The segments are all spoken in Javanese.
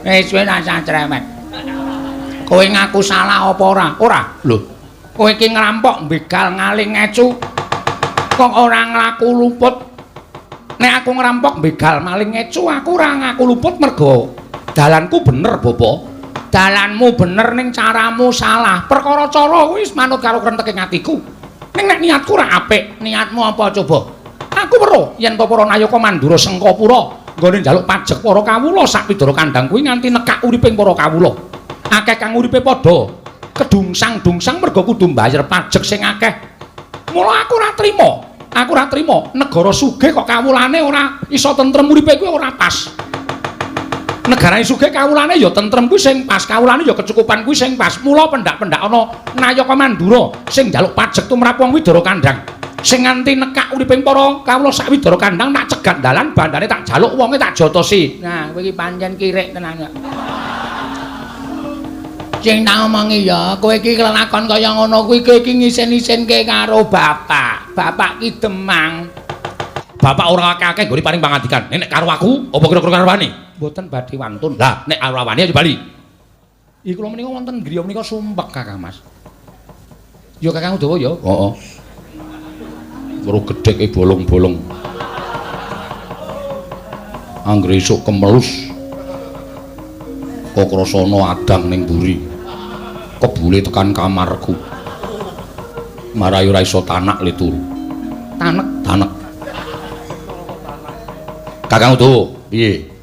Wis kowe rasah cerewet. Kowe ngaku salah apa ora? Ora. Lho. Kowe iki ngrampok, begal, ngaling, ngecu. Kok ora nglaku luput? Nek aku ngrampok, begal, maling, ngecu, aku ora ngaku luput mergo dalanku bener, Bapak. Dalanmu bener ning caramu salah. Perkara cara kuwi wis manut karo krenteke atiku. Ning nek niatku ora apik, niatmu apa coba? Aku weruh yen to para nayaka Mandura Sengkapura nggone njaluk pajek para kawula sak pidara kandhang kuwi nganti nekak uriping para kawula. Akeh kang uripe padha kedungsang-dungsang mergo kudu mbayar pajek sing akeh. Mula aku ora trima. Aku ora trima negara sugih kok kawulane ora iso tentrem uripe kuwi ora pas. Negarane sugih kawulane ya tentrem kuwi sing pas, kawulane ya kecukupan kuwi sing pas. Mula pendak-pendak ana nayaka Mandura sing njaluk pajek tumrap wong Widara Kandhang. Sing nganti nekak uriping para kawula sak Widara Kandhang tak cegat dalan bandane tak jaluk wonge tak jotosi. Nah, kowe iki pancen kirik tenan kok. Sing tak omongi ya, kowe iki kelakon kaya ngono kuwi kowe iki ngisen-isenke karo bapak. Bapak ki demang. Bapak ora akeh-akeh nggone paring pangandikan. Nek karo aku apa kira-kira karo wani? Mboten badhe wantun. Lah, nek ora wani aja bali. Iki kula menika wonten griya menika sumpek, Kakang Mas. Ya Kakang Udawa ya. Heeh. Weruh gedheke bolong-bolong. Anggere esuk kemelus. Kok krasana adang ning mburi. Kebule tekan kamarku. Marai ora iso tanak le turu. Tanek, tanek. Kakang Udawa, piye?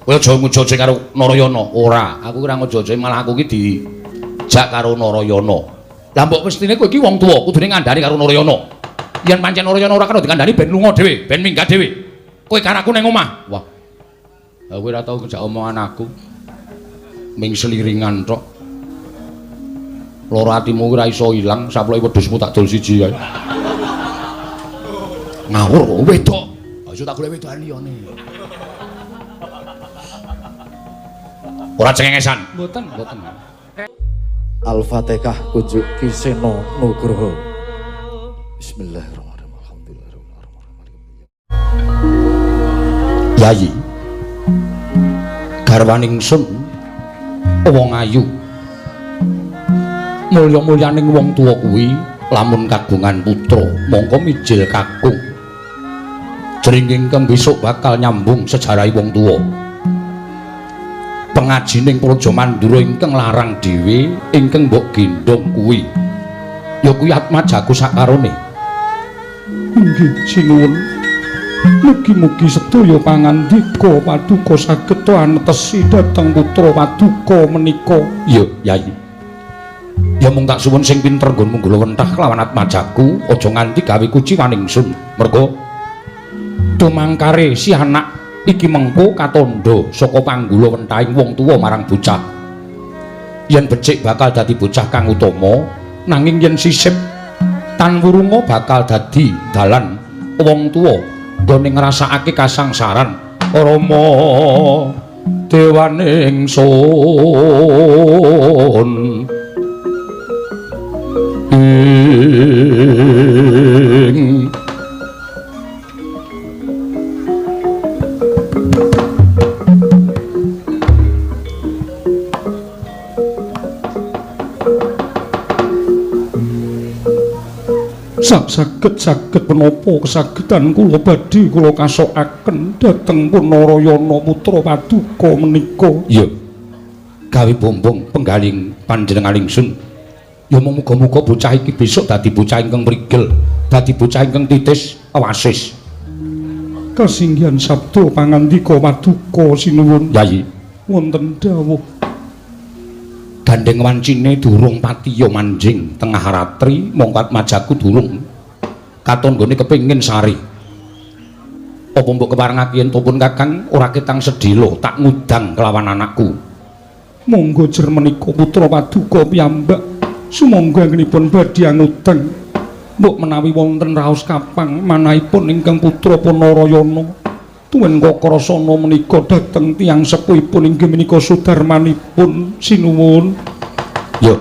Kowe aja ngujoje karo Narayana. Ora, aku ora ngujoje, malah aku iki dijak karo Narayana. Lah mbok mestine kowe iki wong tuwa, kudune ngandhani karo Narayana. Yen pancen Narayana ora kena dikandhani ben lunga dhewe, ben minggat dhewe. Kowe karo aku ning omah. Wah. Lah kowe ora tau ngejak omongan aku. Ming seliringan tok. Lara atimu ora iso ilang, saploke wedhusmu tak dol siji kae. Ngawur kok wedok. Aja tak golek wedokan liyane. Ora cengengesan. Mboten, mboten. Al-Fatihah kunjuk Ki Seno Nugroho. Bismillahirrahmanirrahim. Alhamdulillahirabbil alamin. Yayi. Garwaning sun wong ayu. Mulya-mulyaning wong tuwa kuwi lamun kagungan putra mongko mijil kakung. Jringing kang besok bakal nyambung sejarahe wong tuwa. Pengajining Praja Mandura ingkang larang dhewe ingkang mbok gendhong kuwi ya kuwi atmajaku sakarone. Inggih sinuwun. Mugi-mugi sedaya pangandika paduka saged anetesi dhateng putra paduka menika. Iya, Yayi. Ya mung tak suwun sing pinter nggonmu nggulawentah kelawan atmajaku, aja nganti gawe kuciwan ingsun. Merga tumangkare si anak iki mengko katandha saka panggulawentahing wong tuwa marang bocah. Yen becik bakal dadi bocah kang utama, nanging yen sisip tan wurunga bakal dadi dalan wong tuwa nggone ngrasakake kasangsaran. Rama dewaning sun ing Saged-saged menapa kesagedan kula badhe kula kasokaken dhateng Pun Narayana putra paduka menika. Iya. Gawe bombong penggaling panjenengan ingsun. Ya muga-muga bocah iki besok dadi bocah ingkang mrigel, dadi bocah ingkang titis wasis. Kasinggihan sabda pangandika paduka sinuwun. Yayi, wonten dawuh. Gandeng wancine durung patiya manjing tengah ratri mongko atmajaku durung katon nggone kepengin sari. Apa mbok keparengake yen pun Kakang ora ketang sedhela tak ngudang kelawan anakku. Monggo jer menika putra paduka piyambak sumangga anggenipun badhe ngudang. Mbok menawi wonten raos kapang manahipun ingkang putra Punarayana tuwin kakrasana menika dhateng tiyang sepuhipun inggih menika sudarmanipun sinuwun. Yo,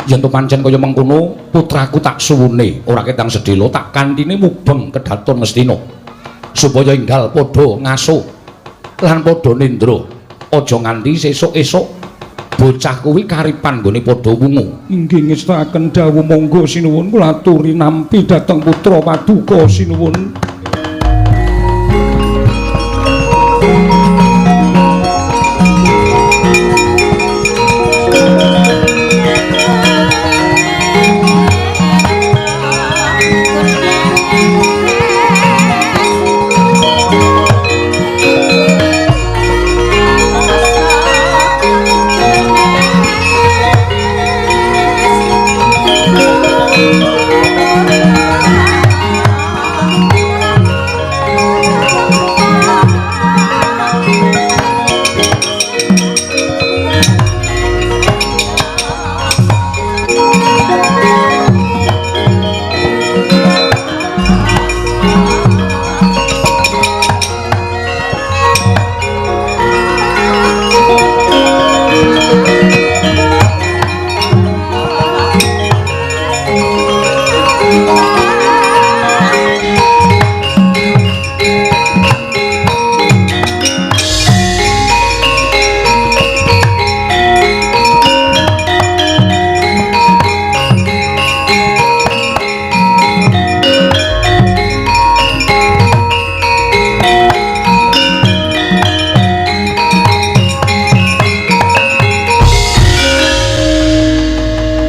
yen to pancen kaya mengkono putraku tak suwune ora ketang sedhela tak kantine mubeng kedaton Ngastina supaya enggal padha ngaso lan padha nendra. Aja nganti sesuk-esuk bocah kuwi karipan nggone padha wungu. Inggih ngestakaken dawuh monggo sinuwun kula aturi nampi dhateng putra paduka sinuwun.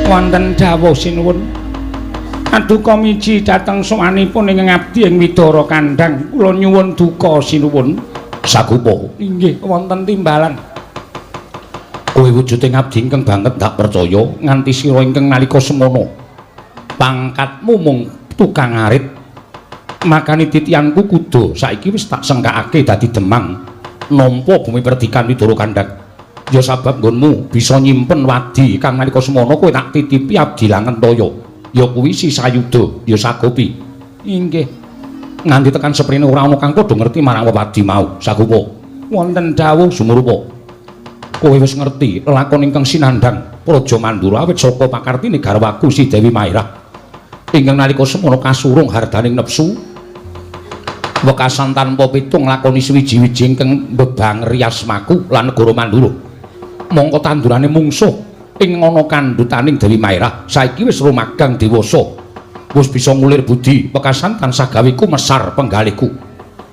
Wonten dawuh sinuwun aduka miji dhateng sowanipun ing ngabdi ing Widara Kandhang kula nyuwun duka sinuwun. Sagupa inggih wonten timbalan. Kowe wujude ngabdi ingkang banget ndak percaya nganti sira ingkang nalika semono pangkatmu mung tukang arit makane titianku kuda saiki wis tak sengkakake dadi demang nampa bumi perdikan Widara Kandhang. Ya sabab nggonmu bisa nyimpen wadi kang nalika semono kowe tak titipi abdi langen toya. Ya kuwi si Sayuda, ya Sagopi. Inggih. Nganti tekan seprene ora ana kang padha ngerti marang wewadi mau. Sagopa. Wonten dawuh sumurupa. Kowe wis ngerti lelakon ingkang sinandhang Praja Mandura awit saka pakartine garwaku si Dewi Mairah. Ingkang nalika semono kasurung hardaning nepsu wekasan tanpa pitung nglakoni suwiji-wiji ingkang mbebang riasmaku lan negara Mandura. Mongko tandurane mungsuh ing ana kandhutaning Dewi Mairah saiki wis rumagang dewasa wis bisa ngulir budi wekasan tansah gaweku mesar penggalihku.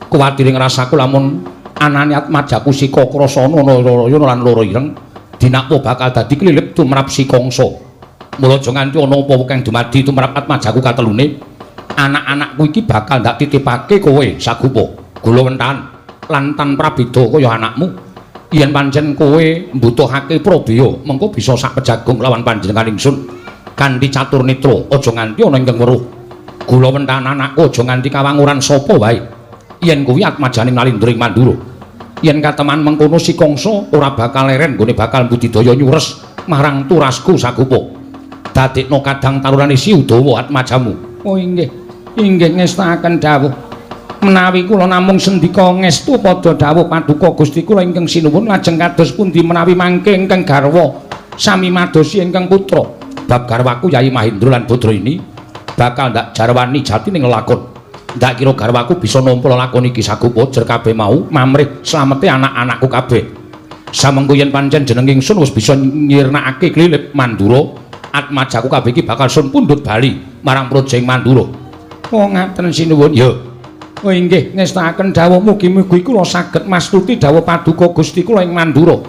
Kuwatire ngrasaku lamun anane atmajaku Sika Krasana Narayana lan Loro Ireng dinakwa bakal dadi klilip tumrap Si Kangsa. Mula aja nganti ana apa kang dumadi tumrap atmajaku katelune, anak-anakku iki bakal ndak titipake kowe Sagupa gula wentahan lan tanpa prabeda kaya anakmu. Yen pancen kowe mbutuhake prabeya mengko bisa sak pejagung lawan panjenengan ingsun kanthi catur netra aja nganti ana ingkang weruh. Gula wentahan anakku aja nganti kawanguran sapa wae yen kuwi atmajane Nalindra ing Mandura. Yen kateman mengkono Si Kangsa ora bakal leren nggone bakal budidaya nyures marang turasku Sagupa. Dadekno kadang tarurane Si Udawa atmajamu. Oh inggih, inggih ngestakaken dawuh. Menawi kula namung sendika ngestu padha dawuh paduka Gusti kula ingkang sinuwun lajeng kados pundi menawi mangke ingkang garwa sami madosi ingkang putra. Bab garwaku Yai Mahendra lan Badraini bakal ndak jarwani jatining lelakon. Ndak kira garwaku bisa nampa lelakon iki Sagupa jer kabeh mau mamrih slamete anak-anakku kabeh. Samengko yen pancen jeneng ingsun wis bisa nyirnakake klilip Mandura, atmajaku kabeh iki bakal sun pundhut bali marang praja ing Mandura. Oh ngaten sinuwun. Ya. Oh inggih ngestakaken dawuh mugi-mugi kula saged mastuti dawuh paduka Gusti kula ing Mandura.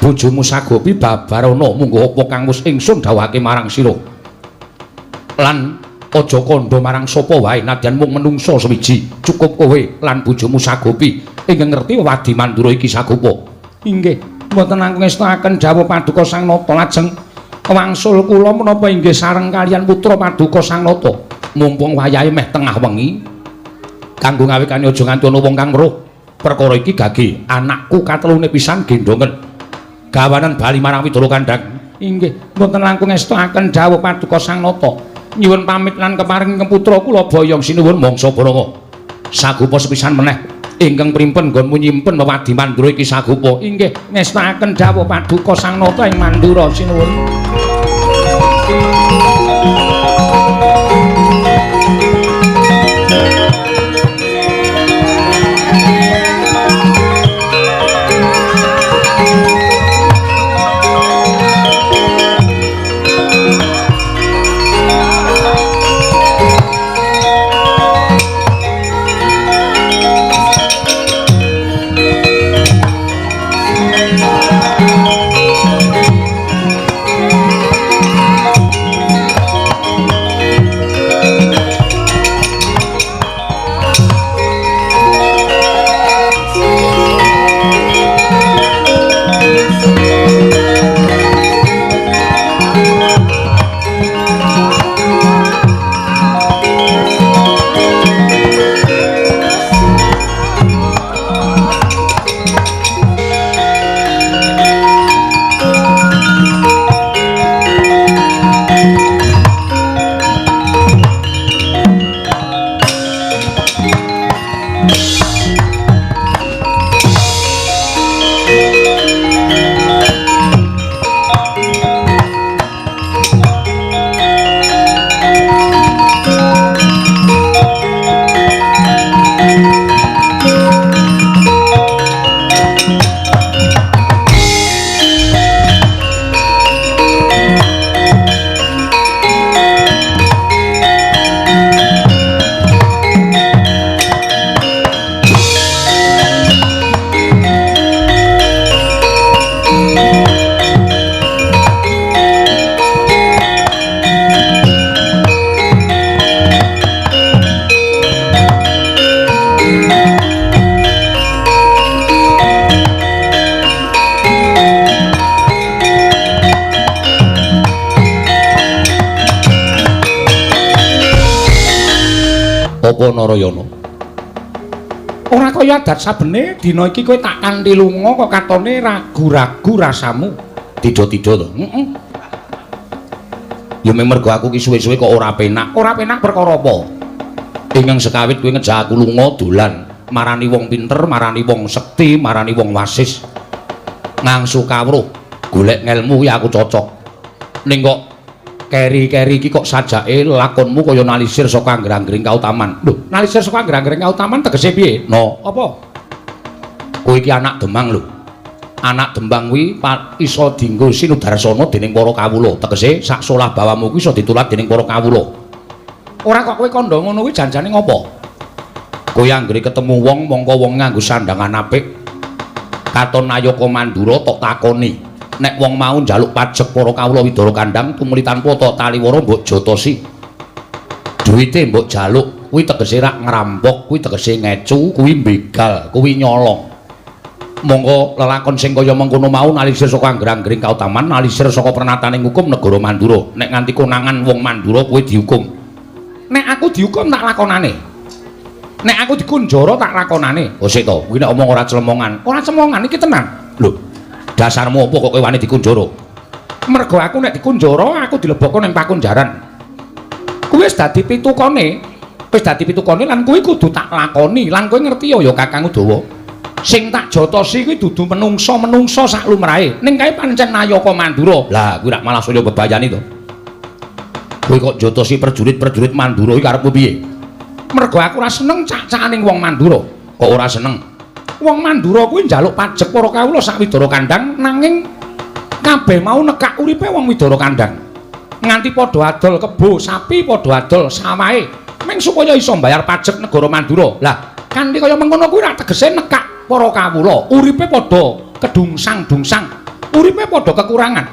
Bojomu Sagopi babarana munggo apa kang wis ingsun dawuhake marang sira. Lan aja kandha marang sapa wae nadyan mung menungsa sewiji, cukup kowe lan bojomu Sagopi ingkang ngerti wewadi Mandura iki Sagopa. Inggih, mboten langkung ngestakaken dawuh paduka Sang Nata lajeng wangsul kula menapa inggih sareng kaliyan putra paduka Sang Nata. Mumpung wayahe meh tengah wengi kanggo ngawekane aja nganti ana wong kang weruh perkara iki gage anakku katelune pisan gendhongen gawanan bali marang Widara Kandhang. Inggih, mboten langkung ngestakaken dawuh paduka Sang Nata. Nyuwun pamit lan keparing putra kula boyong sinuwun mangsa Baranga. Sagupa sepisan meneh ingkang primpen nggonmu nyimpen wewadi Mandura iki Sagupa. Inggih, ngestakaken dawuh paduka Sang Nata ing Mandura sinuwun. Apa Narayana? Ora kaya adat sabene dina iki kowe tak kanthi lunga kok katone ragu-ragu rasamu. Tido-tido to. Heeh. Ya mung mergo aku ki suwe-suwe kok ora penak. Ora penak perkara apa? Ingkang sekawit kowe ngejak aku lunga dolan, marani wong pinter, marani wong sekti, marani wong wasis. Ngangsu kawruh, golek ngelmu ya aku cocok. Ning kok keri-keri iki kok sajake lakonmu kaya nalisir saka angger-anggering kautaman. Lho, nalisir saka angger-anggering kautaman tegese piye? No, apa? Kowe iki anak Demang lho. Anak Demang kuwi iso dienggo sinudarsana dening para kawula. Tegese sak solah bawamu kuwi iso ditulat dening para kawula. Ora kok kowe kandha ngono kuwi janjane ngopo? Kowe anggere ketemu wong mongko wong nganggo sandangan apik. Katon Nayaka Mandura tok takoni. Nek wong mau njaluk pajek para kawula Widara Kandhang tumuli tanpa taliwara mbok jotosi. Duwite mbok jaluk kuwi tegese rak ngrampok, kuwi tegese ngecu, kuwi mbegal, kuwi nyolong. Monggo lelakon sing kaya mengkono mau nalisir saka angger-anggering kautaman, nalisir saka pernataning hukum negara Mandura. Nek nganti konangan wong Mandura kuwi dihukum. Nek aku dihukum tak lakonane. Nek aku dikunjara tak lakonane. Oh sik to, kuwi nek omong ora clemongan. Ora clemongan iki tenan. Lho, dasarmu apa kok kowe wani dikunjara? Mergo aku nek dikunjara aku dilebokno ning pakunjaran. Kuwi wis dadi pitukane. Wis dadi pitukane lan kuwi kudu tak lakoni. Lan kowe ngerti ya Kakang Udawa. Sing tak jotosi kuwi dudu menungsa-menungsa sak lumrahe. Ning kae pancen Nayaka Mandura. Lah kuwi rak malah saya bebayani to. Kowe kok jotosi prajurit-prajurit Mandura iki karepmu piye? Mergo aku ora seneng cak-cakaning wong Mandura. Kok ora seneng? Wong Mandura kuwi njaluk pajek para kawula sak Widara Kandhang nanging kabeh mau nekak uripe wong Widara Kandhang. Nganti padha adol kebo, sapi padha adol sawahe ming supaya iso mbayar pajek negara Mandura. Lah, kanthi kaya mengkono kuwi rak tegese nekak para kawula, uripe padha kedungsang-dungsang, uripe padha kekurangan.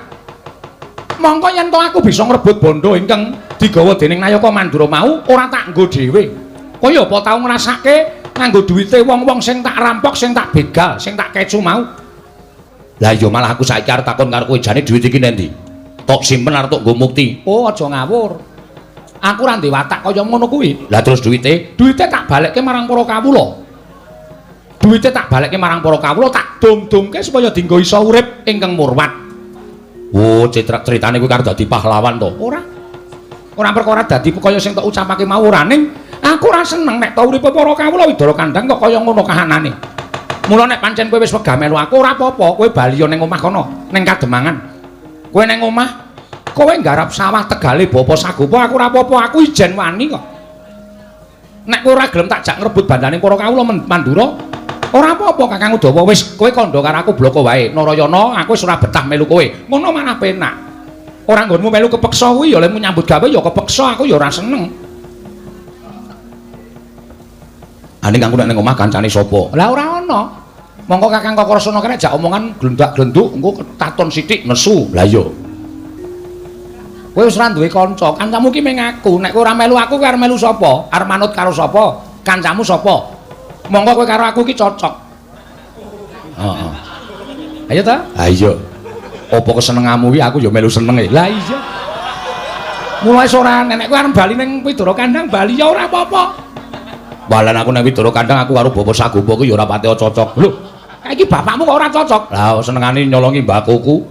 Mongko yen to aku bisa ngrebut bondo ingkang digawa dening Nayaka Mandura mau ora tak nggo dhewe. Kaya apa tau ngrasake nganggo duwite wong-wong sing tak rampok, sing tak begal, sing tak kecu mau. Lah iya malah aku saiki arep takon karo kowe jane duwit iki nendi? Tok simpen arep tok nggo mukti. Oh, aja ngawur. Aku ora ndek watak kaya ngono kuwi. Lah terus duwite? Duwite tak balekke marang para kawula. Duwite tak balekke marang para kawula, tak dum-dumke supaya dienggo iso urip ingkang murwat. Oh, critane kuwi karo dadi pahlawan to? Ora. Ora perkara dadi kaya sing tok ucapake mau ora, ning aku ora seneng nek ta uripe para kawula Widara Kandhang kok kaya ngono kahanane. Mula nek pancen kowe wis wegah melu aku ora apa-apa, kowe bali ning omah kono, ning Kademangan. Kowe ning omah, kowe nggarap sawah tegale Bapa Sagopa, aku ora apa-apa, aku ijen wani kok. Nek kowe ora gelem tak jak ngrebut bandane para kawula Mandura, ora apa-apa Kakang Udawa, wis kowe kandha karo aku bloko wae. Narayana, aku wis ora betah melu kowe. Ngono malah penak. Ora nggonmu melu kepeksa kuwi ya lemu nyambut gawe ya kepeksa, aku ya ora seneng. Aning aku nek ning omah kancane sapa? Lah ora ana. Mongko Kakang Kakrasana kene jak omongan glundak-glunduk engko ketaton sithik nesu. Lah iya. Kowe wis ora duwe kanca, kancamu ki mung aku. Nek kowe ora melu aku, kowe arep melu sapa? Arep manut karo sapa? Kancamu sapa? Mongko kowe karo aku ki cocok. Heeh. Ayo ta? Ha iya. Apa kesenenganmu ki aku ya melu seneng e. Lah iya. Mulai sore nek kowe arep bali ning Widara Kandhang bali ya ora apa-apa. Walan aku nang Widara Kandhang aku karo Bapa Sagopa ku ya ora pati cocok. Lho, iki bapakmu kok ora cocok? Lah senengane nyolongi mbakoku.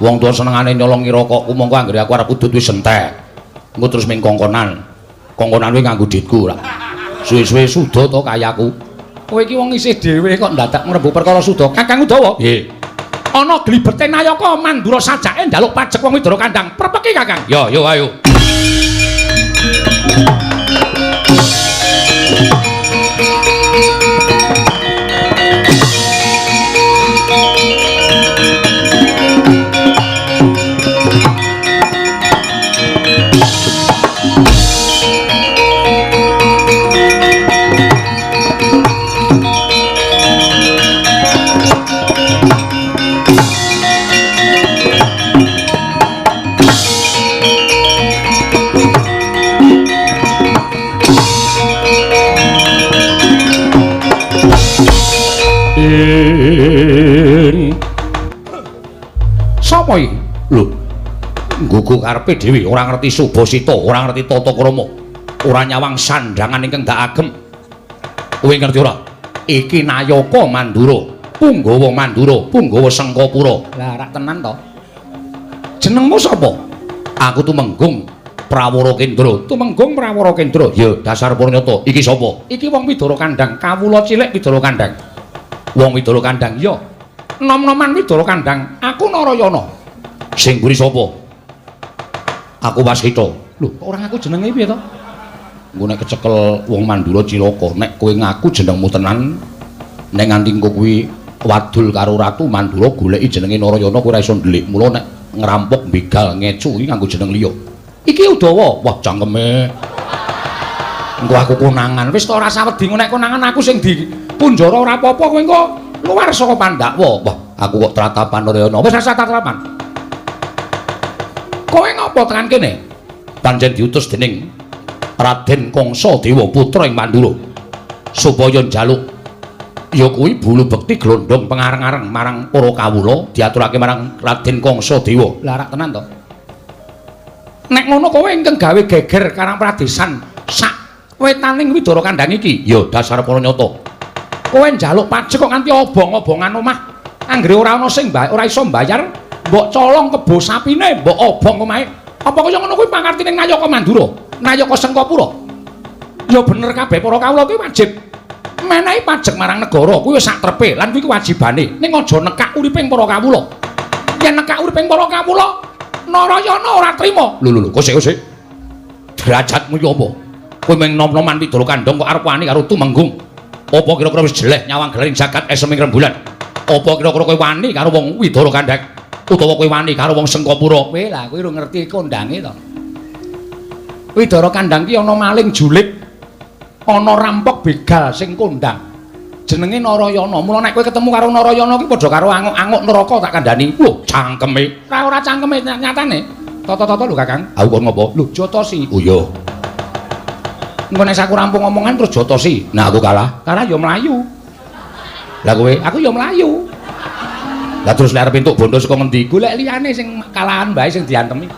Wong tuwa senengane nyolongi rokokku, mongko anggere aku arep udut wis entek. Engko terus ming kongkonan. Kongkonan kuwi nganggo ditku ora. Suwe-suwe suda to kayaku. Kowe iki wong isih dhewe kok ndadak ngrembug perkara suda. Kakang Udawa? Nggih. Ana glibete Nayaka Mandura sajake njaluk pajek wong Widara Kandhang. Prepeki Kakang. Yo yo ayo. Sapa iki? Lho, nggugu karepe dhewe, ora ngerti subasita, ora ngerti tata krama. Ora nyawang sandhangan ingkang dak agem. Kowe ngerti ora? Iki Nayaka Mandura, Punggawa Mandura, Punggawa Sengkapura. Lah rak tenan to. Jenengmu sapa? Aku Tumenggung Prawara Kendra. Tumenggung Prawara Kendra. Ya, dasar purnyata. Iki sapa? Iki wong Widara Kandang, kawula cilik Widara Kandang. Wong Widara Kandang, ya. Nom-noman Widara Kandang, aku Narayana. Sing mburi sapa? Aku Wasita. Lho, kok ora ngaku jenenge piye to? Engko nek kecekel wong Mandura cilaka, nek kowe ngaku jenengmu tenan, nek nganti engko kuwi wadul karo Ratu Mandura goleki jenenge Narayana kowe ora iso ndelik. Mula nek ngerampok begal ngecu iki nganggo jeneng liya. Iki Udawa. Wah, cangkeme. Engko aku konangan. Wis to ora usah wedi nek konangan aku sing dipunjara ora apa-apa kowe engko luar saka pandakwa. Wah, aku kok tratapan Narayana. Wis rasa tratapan. Kowe ngopo tekan kene? Pancen diutus dening Raden Kangsa Dewa putra ing Mandura supaya njaluk ya kuwi bulu bekti glondhong pengareng-areng marang para kawula diaturake marang Raden Kangsa Dewa. Lah rak tenan to. Nek ngono kowe ingkang gawe geger karang pradesan sak wetaning Widara Kandang iki. Ya dasar para nyata. Kowe njaluk pajek kok nganti obong-obongan omah. Anggere ora ana sing ora iso mbayar, mbok colong kebo sapine, mbok obong omahe. Apa kaya ngono kuwi pangartine Nayaka Mandura, Nayaka Sengkapura? Ya bener kabeh para kawula kuwi wajib menehi pajek marang negara kuwi wis sak trepe lan kuwi kewajibane. Ning aja nekak uriping para kawula. Yen nekak uriping para kawula, Narayana ora trima. Lho lho lho, kok sik. Derajatmu iki apa? Kowe mung nom-noman Widara Kandang kok arep wani karo Tumenggung. Apa kira-kira wis jeleh nyawang gelaring jagat eseming rembulan? Apa kira-kira kowe wani karo wong Widara Kandang? Utawa kowe wani karo wong Sengkapura? Kowe lah kowe ora ngerti kondange to. Widara Kandang ki ana maling julik, ana rampok begal sing kondang. Jenenge Narayana. Mula nek kowe ketemu karo Narayana ki padha karo anguk-anguk neraka tak kandhani. Lho, cangkeme. Ora cangkeme nyatane. Toto-toto lho Kakang. Aku kon ngopo? Lho, jotosi. Oh iya. Engko nek aku rampung omongan terus jotosi. Nah aku kalah. Kalah ya mlayu. Lah kowe? Aku ya mlayu. Lah terus lek arep entuk bondo saka ngendi? Golek liyane sing kalahan bae sing diantemi.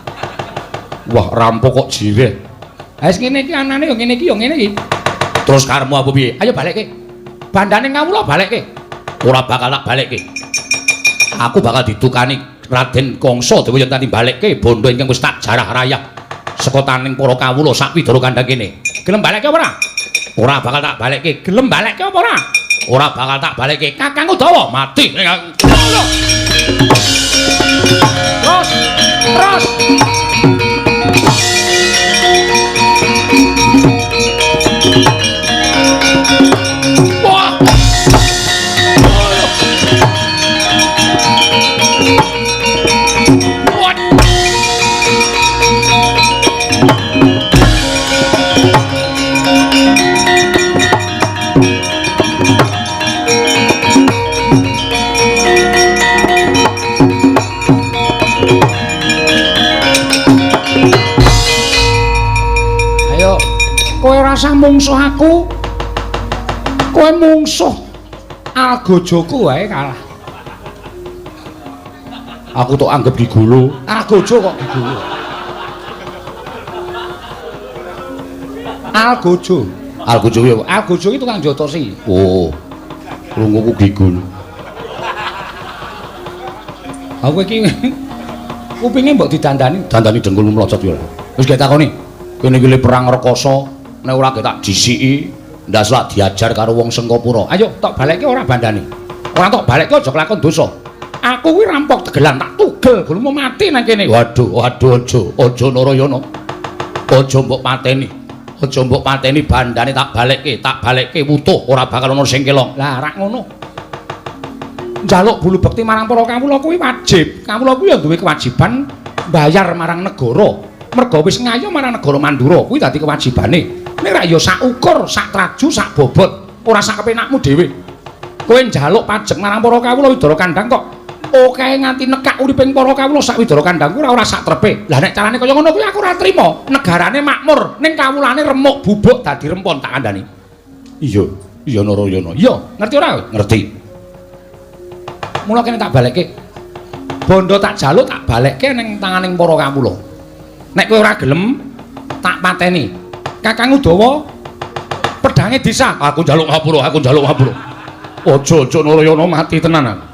Wah, rampok kok jireh. Ha wis ngene iki anane ya ngene iki ya ngene iki. Terus karepmu apa piye? Ayo balekke. Bandane kawula balekke. Ora bakal tak balekke. Aku bakal didukani Raden Kangsa Dewa yen tani balekke bondo ingkang wis tak jarah rayah saka taning para kawula sak Widara Kandang kene. Gelem balekke apa ora? Ora bakal tak balekke. Gelem balekke apa ora? Ora bakal tak balekke. Kakang Udawa mati ning aku. Terus, terus. Wah. What? Ayo, kowe rasa mungsuh aku. Kowe mungsuh algojoku wae kalah. Aku tok anggap digolo. Algojo kok digolo. Algojo. Algojo ya. Algojo iki tukang jotosi. Oh. Krunguku gigul. Aku iki kupinge mbok didandani, dandani dengkulmu mlocot ya. Wis gek takoni. Kene iki le perang rekoso, nek ora gek tak disiki, ndas lak diajar karo wong Sengkapura. Ayo tok balekke ora bandane. Ora tok balekke aja kelakon dosa. Aku kuwi rampok tegelan tak tugel gulmu mati nang kene. Waduh, waduh aja, aja Narayana. Aja mbok pateni. Aja mbok pateni bandane tak balekke wutuh ora bakal ana sing kelong. Lah rak ngono. Njaluk bulu bekti marang para kawula kuwi wajib. Kawula kuwi ya duwe kewajiban bayar marang negara. Merga wis ngayo marang negara Mandura kuwi dadi kewajibane. Nek rak ya sak ukur, sak traju, sak bobot, ora sak kepenakmu dhewe. Kowe njaluk pajek marang para kawula Widara Kandang kok oke nganti nekak uriping para kawula sak Widara Kandang kuwi ora sak trepe. Lah nek carane kaya ngono kuwi aku ora trima. Negarane makmur, ning kawulane remuk bubuk dadi rempon tak kandhani. Iya, iya Narayana. Iya, ngerti ora? Ngerti. Mula kene tak balekke. Bondo tak jaluk tak balekke ning tanganing para kawula. Nek kowe ora gelem tak pateni. Kakang Udawa pedange disah. Aku njaluk ngapura, aku njaluk ngapura. Aja-aja Narayana mati tenan aku.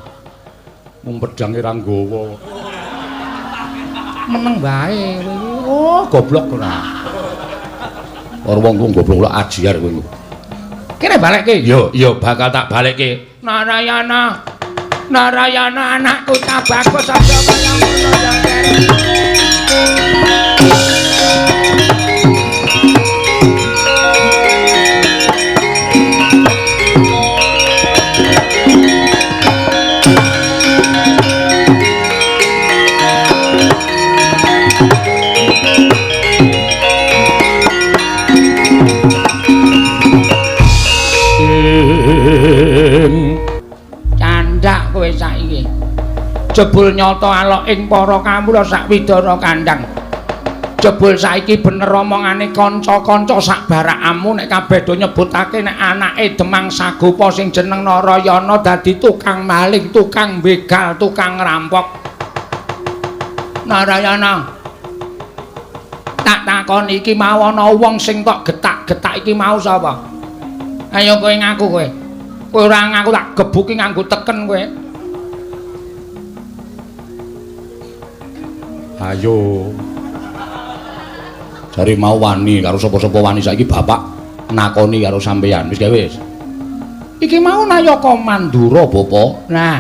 Mung pedange ra nggawa. Meneng wae kowe. Oh, goblok ora. Ora wong ku goblok lho ajiar kowe. Kene balekke. Yo, yo bakal tak balekke. Narayana. Narayana anakku tak bagus aja kaya ngono ya. Candhak kowe saiki. Jebul nyata alok ing para kawula sak widara kandhang. Jebul saiki bener omongane kanca-kanca sak barakamu nek kabeh do nyebutake nek anake Demang Sagopa sing jeneng Narayana dadi tukang maling, tukang begal, tukang rampok. Narayana, tak takoni iki mau ana wong sing tok getak-getak iki mau sapa? Ayo kowe ngaku kowe. Kowe ora ngaku tak gebuki nganggo teken kowe. Ayo. Jare mau wani karo sapa-sapa wani saiki bapak nakoni karo sampeyan. Wis gawe wis. Iki mau Nayaka Mandura, Bapak. Nah,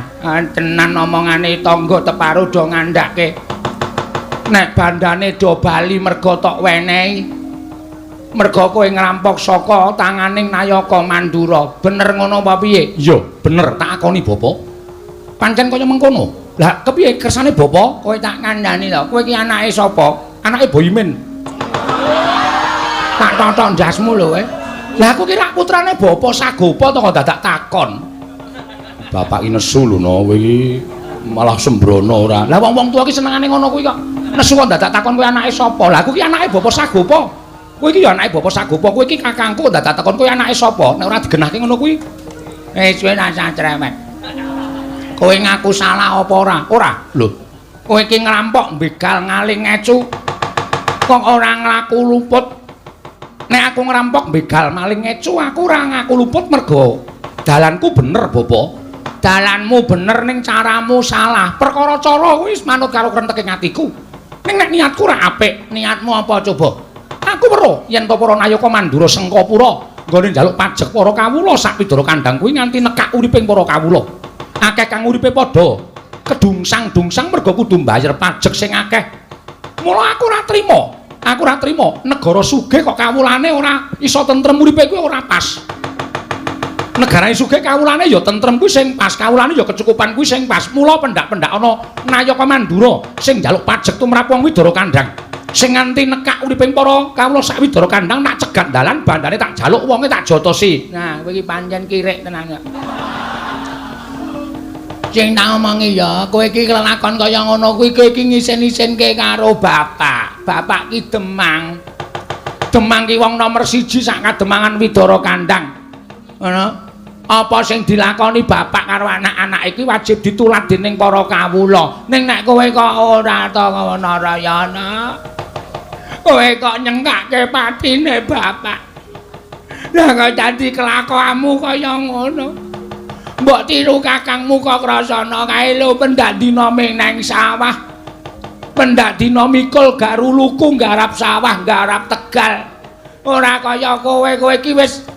tenan omongane tangga teparo do ngandhake. Nek bandane do bali merga tok wenehi. Merga kowe ngrampok saka tanganing Nayaka Mandura. Bener ngono apa piye? Iya, bener tak akoni, Bapak. Pancen kaya mengkono. Lah, kepiye kersane Bapak? Kowe tak kandhani lho. Kowe iki anake sapa? Anake Boymin. Tak totok ndasmu lho kowe. Lah aku ki rak putrane Bapak Sagopa to kok dadak takon. Bapak ki nesu lho no, kowe iki malah sembrono ora. Lah wong-wong tuwa ki senengane ngono kuwi kok. Nesu kok dadak takon kowe anake sapa? Lah aku ki anake Bapak Sagopa. Kowe iki ya anake Bapak Sagopa, kowe iki kakangku dadak takon kowe anake sapa? Nek ora digenahke ngono kuwi. Wis rasah cerewet. Kowe ngaku salah apa ora? Ora. Lho, kowe iki ngrampok, begal, ngaling, ngecu. Kok ora nglaku luput? Nek aku ngrampok, begal, maling, ngecu, aku ora ngaku luput mergo dalanku bener, Bapak. Dalanmu bener ning caramu salah. Perkara cara kuwi wis manut karo krenteke atiku. Ning nek niatku ora apik, niatmu apa coba? Aku weruh yen to para Nayaka Mandura Sengkapura nggone njaluk pajek para kawula sak widara kandhang kuwi nganti nekak uriping para kawula. Akeh kang uripe padha kedungsang-dungsang mergo kudu mbayar pajek sing akeh. Mula aku ora trima. Aku ora trima negara sugih kok kawulane ora iso tentrem uripe kuwi ora pas. Negarane sugih kawulane ya tentrem kuwi sing pas, kawulane ya kecukupan kuwi sing pas. Mula pendak-pendak ana Nayaka Mandura sing njaluk pajek tumrap wong widara kandhang. Sing nganti nekak uriping para kawula sak widara kandhang tak cegat dalan bandane tak jaluk wonge tak jotosi. Nah, kowe iki pancen kirik tenan kok. Sing tak omongi ya, kowe iki kelakon kaya ngono kuwi kowe iki ngisin-isinke karo bapak. Bapak ki Demang. Demang ki wong nomer 1 sak kademangan widara kandhang. Ngono. Apa sing dilakoni bapak karo anak-anak iki wajib ditulat dening para kawula. Ning nek kowe kok ora ta Narayana. Kowe kok nyengkake patine bapak. Lah kok dadi kelakuanmu kaya ngono. Mbok tiru kakangmu kok krasana kae lho pendak dina ming nang sawah. Pendak dina mikul garuluku nggarap sawah, nggarap tegal. Ora kaya kowe, kowe iki wis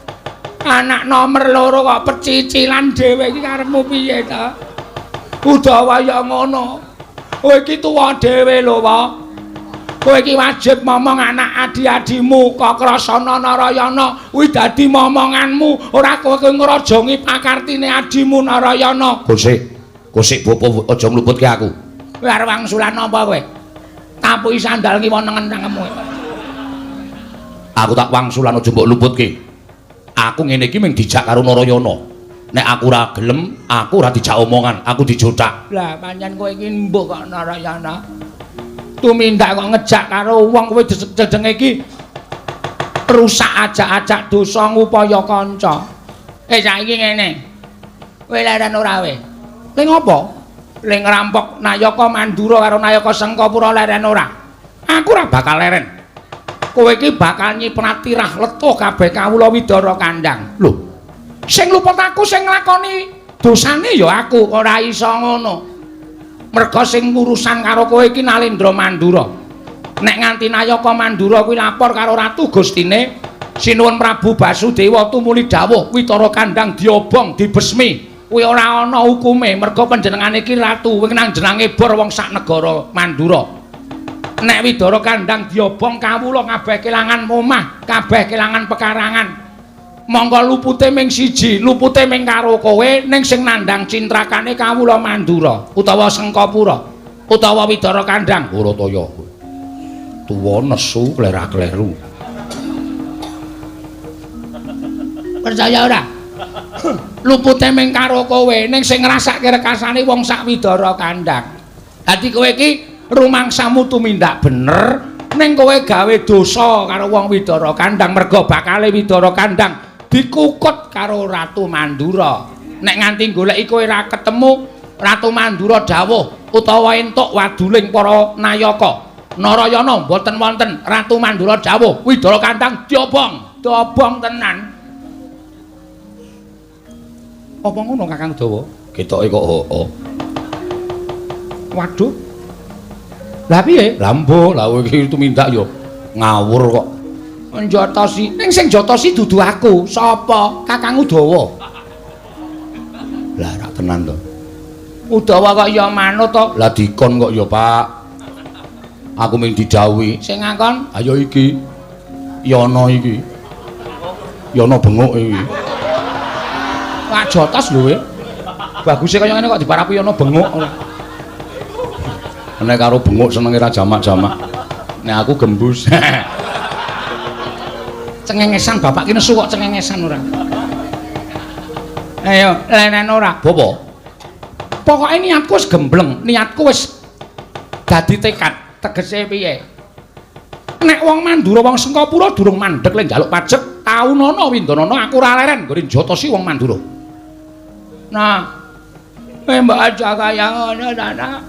anak nomer 2 kok pecicilan dhewe iki karepmu piye ta? Udawa ya ngono. Kowe iki tuwa dhewe lho, Pak. Kowe iki wajib momong anak adi-adimu kok krasana Narayana kuwi dadi momonganmu, ora kowe ngrajongi pakartine adimu Narayana. Kosik, kosik bapa aja ngluputke aku. Kowe arep wangsulan apa kowe? Tapuki sandal kiwa nengen cangkemmu. Aku tak wangsulan aja mbok luputke. Aku ngene iki mung dijak karo Narayana. Nek aku ora gelem, aku ora dijak omongan, aku dijothak. Lah pancen kowe iki mbuh kok Narayana. Tumindak kok ngejak karo wong kowe jedenge iki rusak ajak-ajak dosa ngupaya kanca. Saiki ngene. Kowe leren ora kowe? Ning ngopo? Le ngrampok Nayaka Mandura karo Nayaka Sengkapura leren ora? Aku ora bakal leren. Kowe iki bakal nyiprat tirah letuh kabeh kawula Widara Kandang. Lho, sing luput aku sing nglakoni dosane ya aku, ora iso ngono. Merga sing urusan karo kowe iki Nalendra Mandura. Nek nganti Nayaka Mandura kuwi lapor karo Ratu Gustine, Sinuwun Prabu Basudewa tumuli dawuh Widara Kandang diobong, dibesmi. Kuwi ora ana hukume merga panjenengane iki ratu, kuwi nang jenenge bor wong sak negara Mandura. Nek Widara Kandang diobong kawula kabeh kelangan omah, kabeh kelangan pekarangan. Monggo lupute ming siji, lupute ming karo kowe ning sing nandhang cintrakane kawula Mandura utawa Sengkapura utawa Widara Kandang. Bharataya. Tuwa nesu klera-kleru. Percaya ora? Lupute ming karo kowe ning sing ngrasake rekasane wong sak Widara Kandang. Dadi kowe iki rumangsamu tumindak bener ning kowe gawe dosa karo wong Widara Kandang merga bakale Widara Kandang dikukut karo Ratu Mandura. Nek nganti goleki kowe ora ketemu, Ratu Mandura dawuh utawa entuk waduling para nayaka. Narayana mboten wonten, Ratu Mandura dawuh Widara Kandang diobong, diobong tenan. Apa ngono Kakang Dawa? Ketoke kok heeh. Waduh. Lah piye? Lah mbuh, lah kowe iki tumindak ya ngawur kok. Njotosi, ning sing njotosi dudu aku. Sapa? Kakang Udawa. Lah rak tenan to. Udawa kok ya manut to? Lah dikon kok ya, Pak. Aku mung didhawuhi. Sing ngakon? Ayo iki. Yono iki. Yono benguk iki. Wah jotos lho kowe. Baguse kaya ngene kok diparapi Yono benguk. Nek karo benguk senenge ra jamak-jamak. Nek aku gembus. Cengengesan bapak ki nesu kok cengengesan ora. Ayo, lenen ora. Bapak. Pokoke niatku wis gembleng, niatku wis dadi tekad. Tegese piye? Nek wong Mandura wong Sengkapura durung mandeg le njaluk pajek, taunana windanana aku ora leren nggone njotosi wong Mandura. Nah, mbok aja kaya ngono ta, Nak.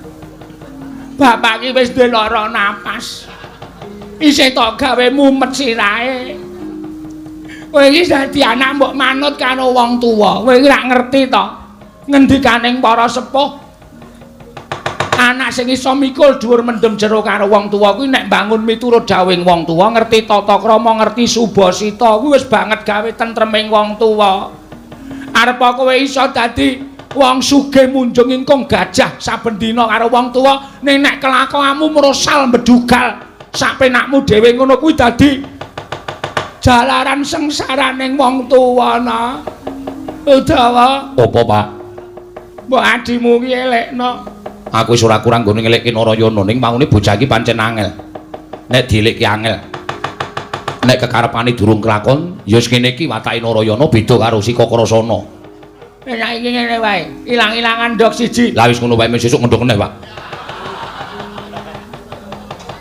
Bapak ki wis duwe lara napas. Isih tok gawe mumet sirahe. Kowe iki dadi anak mbok manut karo wong tuwa. Kowe iki rak ngerti to ngendikaning para sepuh. Anak sing iso mikul dhuwur mendem jero karo wong tuwa kuwi nek bangun miturut dawuhing wong tuwa, ngerti tata krama, ngerti subasita, kuwi wis banget gawe tentreming wong tuwa. Arep kowe iso dadi wong sugih munjung ingkung gajah saben dina karo wong tuwa, ning nek kelakuanmu mrosal mbedugal sak penakmu dhewe ngono kuwi dadi jalaran sengsaraning wong tuwa na. Udawa. Apa, Pak? Mbok adimu ki elekno. Aku wis ora kurang nggone ngelekke Narayana, ning maune bocah iki pancen angel. Nek dielekke angel. Nek kekarepane durung kelakon, ya wis ngene iki watake Narayana beda karo si Kakrasana. Nek saiki ngene wae, ilang-ilangan ndok siji. Lah wis ngono wae sesuk ngendhok meneh, Pak.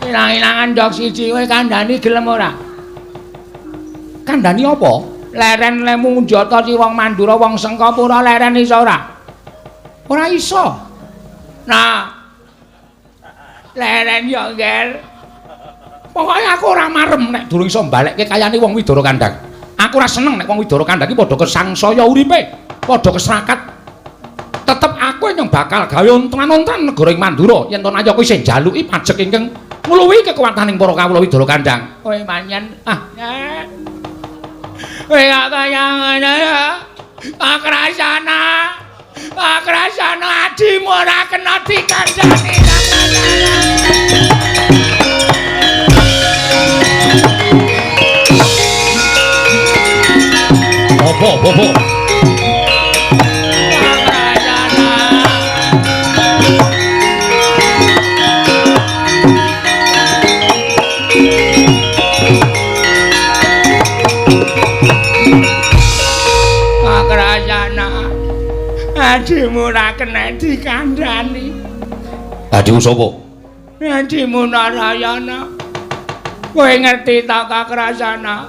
Ilang-ilangan ndok siji kowe kandhani gelem ora? Kandhani apa? Leren lemu njotosi wong Mandura, wong Sengkapura leren iso ora? Ora iso. Nah, leren yo, Nger. Pokoke aku ora marem nek durung iso mbalekke kayane wong Widara Kandang. Aku ora seneng nek wong Widara Kandang iki padha kesangsaya uripe, padha kesrakat. Tetep aku yang bakal gawe ontran-ontran negara ing Mandura yen to Nayaka isih njaluki pajek ingkang ngluwihi kekuwataning para kawula Widara Kandang. Kowe manyen. Ah. Kowe kok kaya ngono ya. Akrasana. Akrasana adimu ora kena dikandhani. Apa, apa? Akrasana. Adimu ora kena dikandhani. Adimu sapa? Adimu Narayana. Kowe ngerti ta Kakrasana?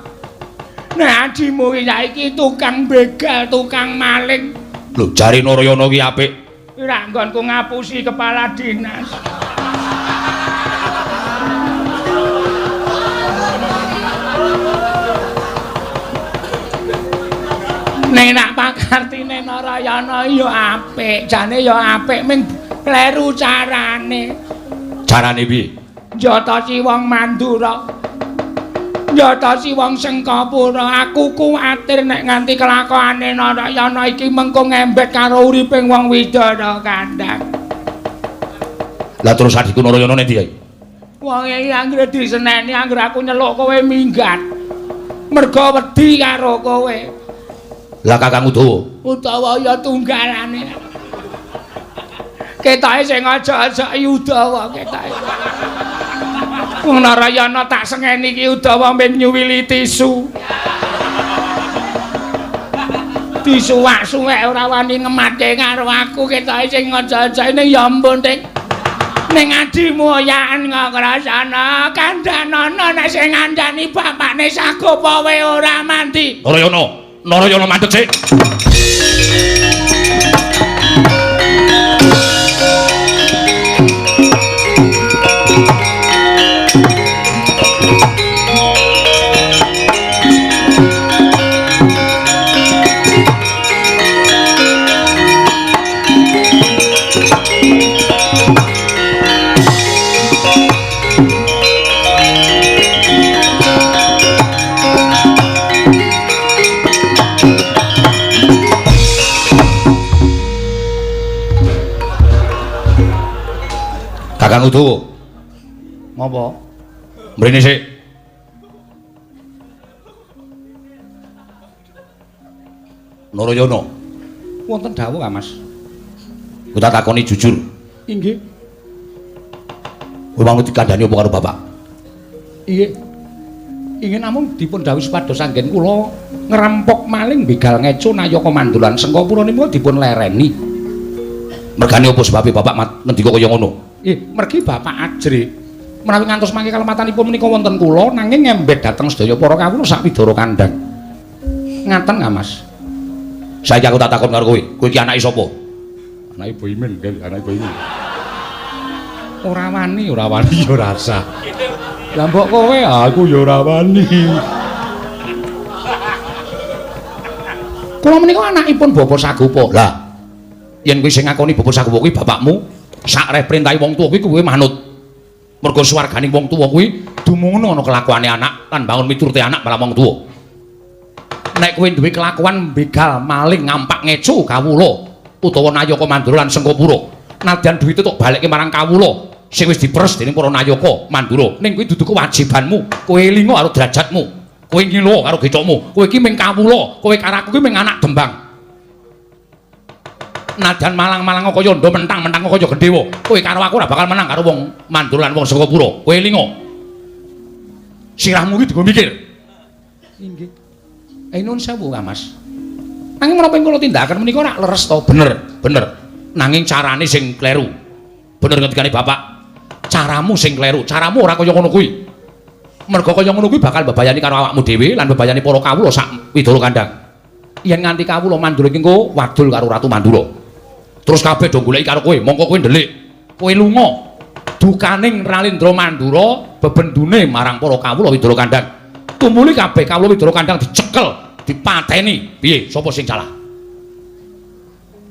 Nek adimu iki saiki tukang begal, tukang maling. Lho, jare Narayana ki apik. Ora nggonku ngapusi kepala dinas. Ning nak pakartine Narayana ya apik, jane ya apik ming kleru carane. Carane piye? Njatosi wong Mandura. Njatosi wong Sengkapura. Aku kuwatir nek nganti kelakuane Narayana iki mengko ngembet karo uriping wong Widara Kandhang. Lah terus adikku Narayana nek ndi? Wong iki anggere diseneni anggere aku nyeluk kowe minggat. Mergo wedi karo kowe. Lah Kakang Udawa? Udawa ya tunggalane. Ketoke sing aja-aja Udawa ketoke. Wong Narayana tak sengeni iki Udawa men nyuwili tisu. Disuwak-suwek ora wani ngematke karo aku ketoke sing aja-aja ning ya ampun Dik. Ning adimu oyaken ngrasana kandhanana nek sing ngandani bapakne Sagopa wae ora mandi. Narayana, Narayana mandeg sik. Kakang Udawa. Ngopo? Mrene sik. Narayana. Wonten dawuh ka, Mas? Kowe tak takoni jujur. Inggih. Kowe mau dikandhani apa karo bapak? Inggih. Ingin namung dipun dawuhi supados anggen kula ngrempok maling begal ngecu nayaka Mandulan Sengkapura niku dipun lereni. Mergane apa sebabe bapak ngendika kaya ngono? Mergi bapak ajrih menawi ngantos mangke kalematanipun menika wonten kula nanging ngembet dhateng sedaya para kawula sak Widara Kandhang. Ngaten ka, Mas? Saiki aku tak takon karo kowe. Kowe iki anake sapa? Anake Boimin, anake Boimin. Ora wani, ora wani ya rasa. Lah mbok kowe aku ya ora wani. Kula menika anakipun Bapak Sagopa. Lah, yen kowe sing ngakoni Bapak Sagopa kuwi bapakmu, sakreh perintahe wong tuwa kuwi kowe manut. Mergo swarganing wong tuwa kuwi dumungono ana kelakuane anak lan bangun miturute anak marang wong tuwa. Nek kowe duwe kelakuan begal, maling, ngampak, ngecu kawula utawa nayaka Mandura lan Sengkapura, nadyan duwite tok balekke marang kawula sing wis diperes dening para nayaka Mandura, ning kuwi dudu kewajibanmu. Kowe elinga karo derajatmu, kowe ngilo karo gecokmu. Kowe iki ming kawula, kowe karo aku iki ming anak dembang. Nadyan malang-malang kaya ndha mentang-mentang kaya gendhewa, kowe karo aku ora bakal menang karo wong Mandura lan wong Sengkapura. Kowe elinga. Sirahmu iki dienggo mikir. Inggih. Nuwun sewu ka, Mas. Nanging menapa ing kula tindakaken menika ora leres to? Bener, bener. Nanging carane sing kleru. Bener ngendikane bapak. Caramu sing kleru, caramu ora kaya ngono kuwi. Mergo kaya ngono kuwi bakal mbebayani karo awakmu dhewe lan mbebayani para kawula sak Widara Kandhang. Yen nganti kawula Mandura iki engko wadul karo Ratu Mandura. Terus kabeh do goleki karo kowe, mongko kowe ndelik. Kowe lunga. Dukaning Ralendra Mandura bebendune marang para kawula Widara Kandhang. Tumuli kabeh kawula Widara Kandhang dicekel, dipateni. Piye? Sapa sing salah?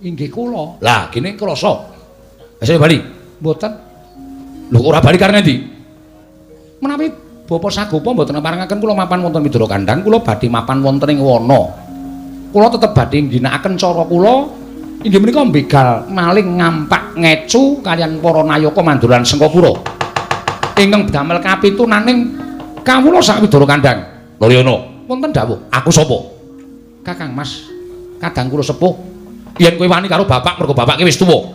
Inggih kula. Lah, kene krasa. Wis bali. Mboten. Lho ora bali karep endi? Menawi Bapak Sagopa mboten neparengaken kula mapan wonten Widara Kandhang, kula badhe mapan wonten ing wana. Kula tetep badhe ngginakaken cara kula inggih menika begal, maling, ngampak, ngecu kaliyan para nayaka Mandura lan Sengkapura. Ingkang damel kapitunaning kawula sak Widara Kandhang. Narayana, wonten dawuh. Aku sapa? Kakang Mas, kadang kula sepuh. Yen kowe wani karo bapak mergo bapak ki wis tuwa.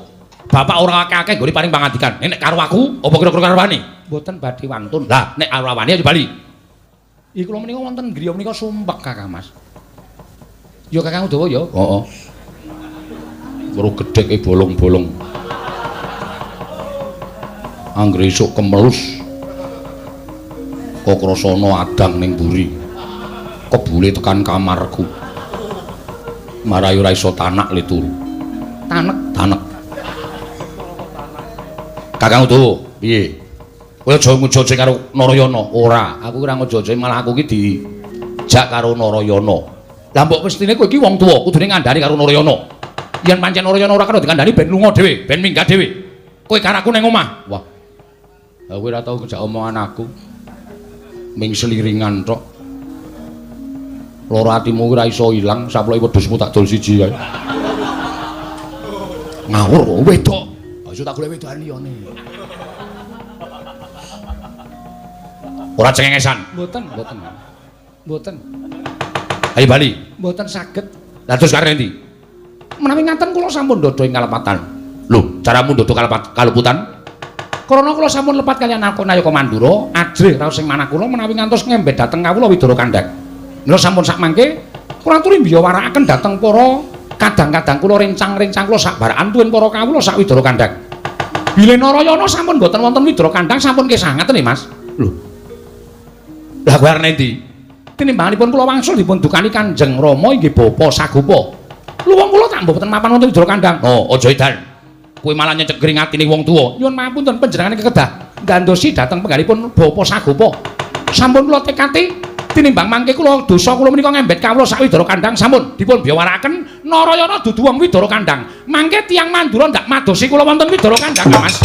Bapak ora akeh-akeh nggone paring pangandikan. Nek karo aku, apa kira-kira karo wani? Mboten badhe wantun. Lah, nek ora wani aja bali. Iki kula menika wonten griya menika sumpek, Kakang Mas. Ya Kakang Udawa ya. Heeh. Weruh gedheke bolong-bolong. Anggere esuk kemelus. Kok krasana adang ning mburi. Kebule tekan kamarku. Marai ora iso tanak le turu. Tanek, tanek. Kakang Udawa, piye? Kowe aja ngujoje karo Narayana. Ora, aku ora ngujoje, malah aku ki dijak karo Narayana. Lah mbok mestine kowe iki wong tuwa, kudune ngandhani karo Narayana. Yen pancen Narayana ora kena dikandhani ben lunga dhewe, ben minggat dhewe. Kowe karo aku ning omah. Wah. Lah kowe ora tau ngejak omongan aku. Ming seliringan tok. Lara atimu ora iso ilang, saploke wedhusmu tak dol siji kae. Ngawur kok wedok. Aja tak golek wedokan liyane. Ora cengengesan. Mboten, mboten. Mboten. Ayo bali. Mboten saged. Lah terus karep endi? Menawi ngaten kula sampun ndodho ing kalepatan. Lho, caramu ndodho kaluputan? Krana kula sampun lepat kaliyan aku Nayaka Mandura, ajrih raos ing manah kula menawi ngantos ngembet dhateng kawula Widara Kandhang. Mila sampun sakmangke kula aturi mbiyawarakaken dhateng para kadang-kadang kula rencang-rencang kula sak barakan tuwin para kawula sak Widara Kandhang. Bilih Narayana sampun mboten wonten Widara Kandhang sampun kesah ngaten nggih, Mas. Lho. Lah kowe arep endi? Tinimbanganipun kula wangsul dipun dukani Kanjeng Rama inggih Bapa Sagopa. Lho wong kula tak mboten mapan wonten Widara Kandhang. Oh, aja edan. Kowe malah nyecegring atine wong tuwa. Nyuwun mapunten panjenengane kekedah ndandosi dhateng penggalipun Bapa Sagopa. Sampun kula tekati tinimbang mangke kula dosa kula menika ngembet kawula sak Widara Kandhang sampun dipun biyawarakaken Narayana dudu wong Widara Kandhang. Mangke tiyang Mandura ndak madosi kula wonten Widara Kandhang, Mas.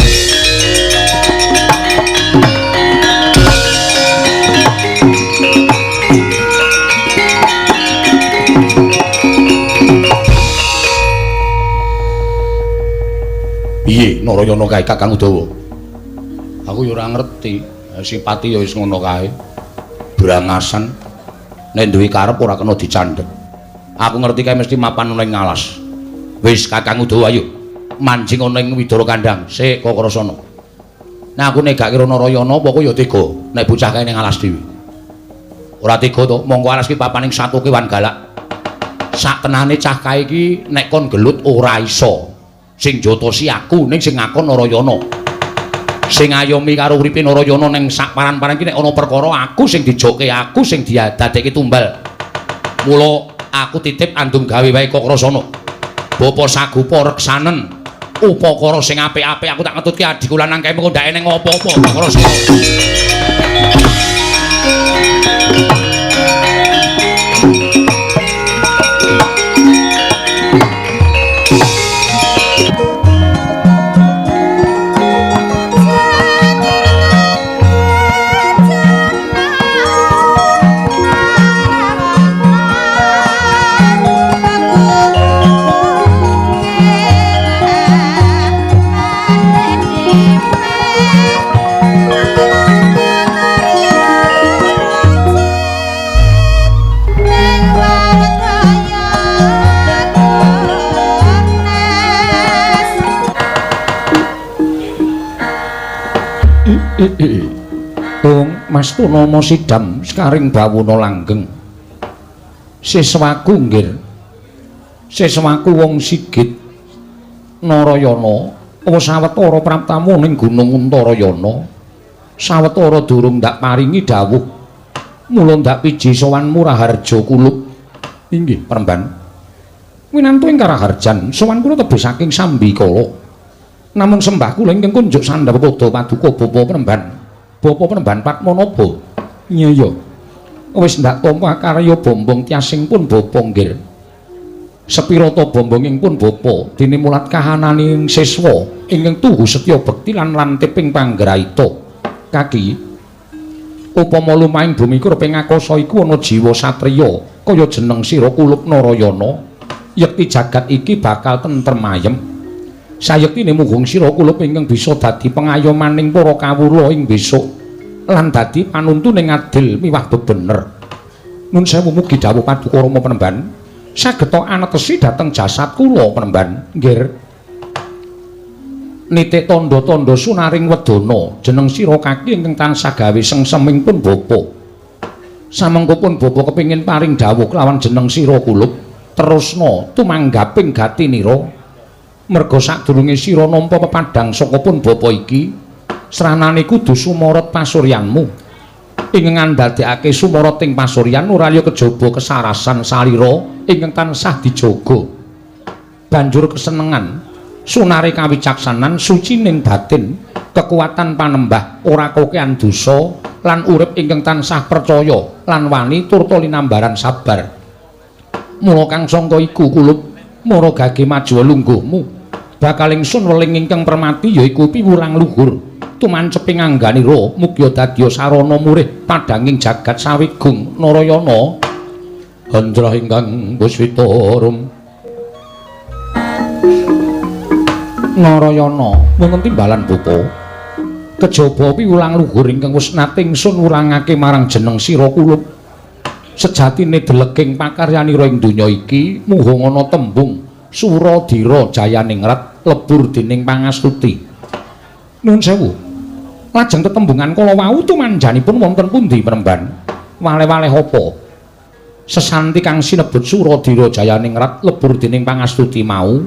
Piye Narayana kae Kakang Udawa? Aku ya ora ngerti. Sipati ya wis ngono kae. Brangasan nek duwe karep ora kena dicandhek. Aku ngerti kae mesti mapan ana ing alas. Wis Kakang Udawa ayo manjing ana ing Widara Kandhang. Sik Kakrasana. Nek aku nek gak kira Narayana apa kowe ya tega nek bocah kae ning alas dhewe. Ora tega to, mongko alas ki papaning satu kewan galak. Sak tenane cah kae iki nek kon gelut ora iso. Sing jotosi aku ning sing ngakon Narayana. Sing ayomi karo uripe Narayana ning sak paran-paran iki nek ana perkara aku sing dijoke, aku sing didadekke tumbal. Mula aku titip andum gawe wae Kakrasana. Bapa Sagopa reksanen upakara sing apik-apik aku tak ngetutke adhiku lanang kae mengko ndak eneng apa-apa Kakrasana. Wong Mas Purnomo sidam sekaring bawana langgeng. Siswaku nggir. Siswaku wong sigit Narayana wis sawetara praptamu ning Gunung Untarayana. Sawetara durung ndak paringi dawuh. Mula ndak piji sowanmu Raharja kulup. Inggih, Premban. Winantu ing Karaharjan, sowan kula tebih saking Sambikala. Namung sembah kula ingkang kunjuk sandhap pada paduka Bapa Premban. Bapa Premban Padmanaba. Iya ya. Wis ndak tampa karya bombong tiasing pun bapa nggir. Sepirata bombonging pun bapa dene mulat kahananing siswa ingkang tuhu setya bekti lan lantiping panggraita. Kaki upama lumahing bumi kureping akasa iku ana jiwa satriya kaya jeneng sira kulup Narayana, yekti jagat iki bakal tentrem ayem. Sayektine munggung sira kulup ingkang bisa dadi pengayomaning para kawula ing besok lan dadi panuntuning adil miwah bebener. Nun sewu mugi dawuh paduka Rama Penemban sageta anetesi dhateng jasad kula Penemban. Nggir. Nitik tandha-tandha sunaring wedana jeneng sira kaki ingkang tansah gawe sengseming pun bapa. Samengko pun bapa kepingin paring dawuh kelawan jeneng sira kulup terusna tumanggaping gatinira. Merga sadurunge sira nampa pepadhang saka pun bapa iki, sranane kudu sumorot pasuryanmu. Ingkang ndadekake sumorot ing pasuryan ora liya kejaba kesarasan salira ingkang tansah dijaga. Banjur kesenengan, sunare kawicaksanan, sucining batin, kekuatan panembah ora kokean dosa lan urip ingkang tansah percaya lan wani turta linambaran sabar. Mula kang sangka iku kulup mara gage maju lungguhmu. Bakal ingsun weling ingkang permati yaiku piwulang luhur. Tumanceping angganira mugia dadya sarana murih padhanging jagat sawigung Narayana. Andrah ingkang puswita rum. Narayana wonten timbalan bapa. Kejaba piwulang luhur ingkang wis nate ingsun wulangake marang jeneng sira kulup. Sejatine deleking pakaryanira ing donya iki muhung ana tembung Suradira Jayaningrat lebur dening pangastuti. Nuwun sewu. Lajeng tetembungan kala wau tumanjanipun wonten pundi Premban? Waleh-waleh apa? Sesanti kang sinebut Suradira Jayaningrat lebur dening pangastuti mau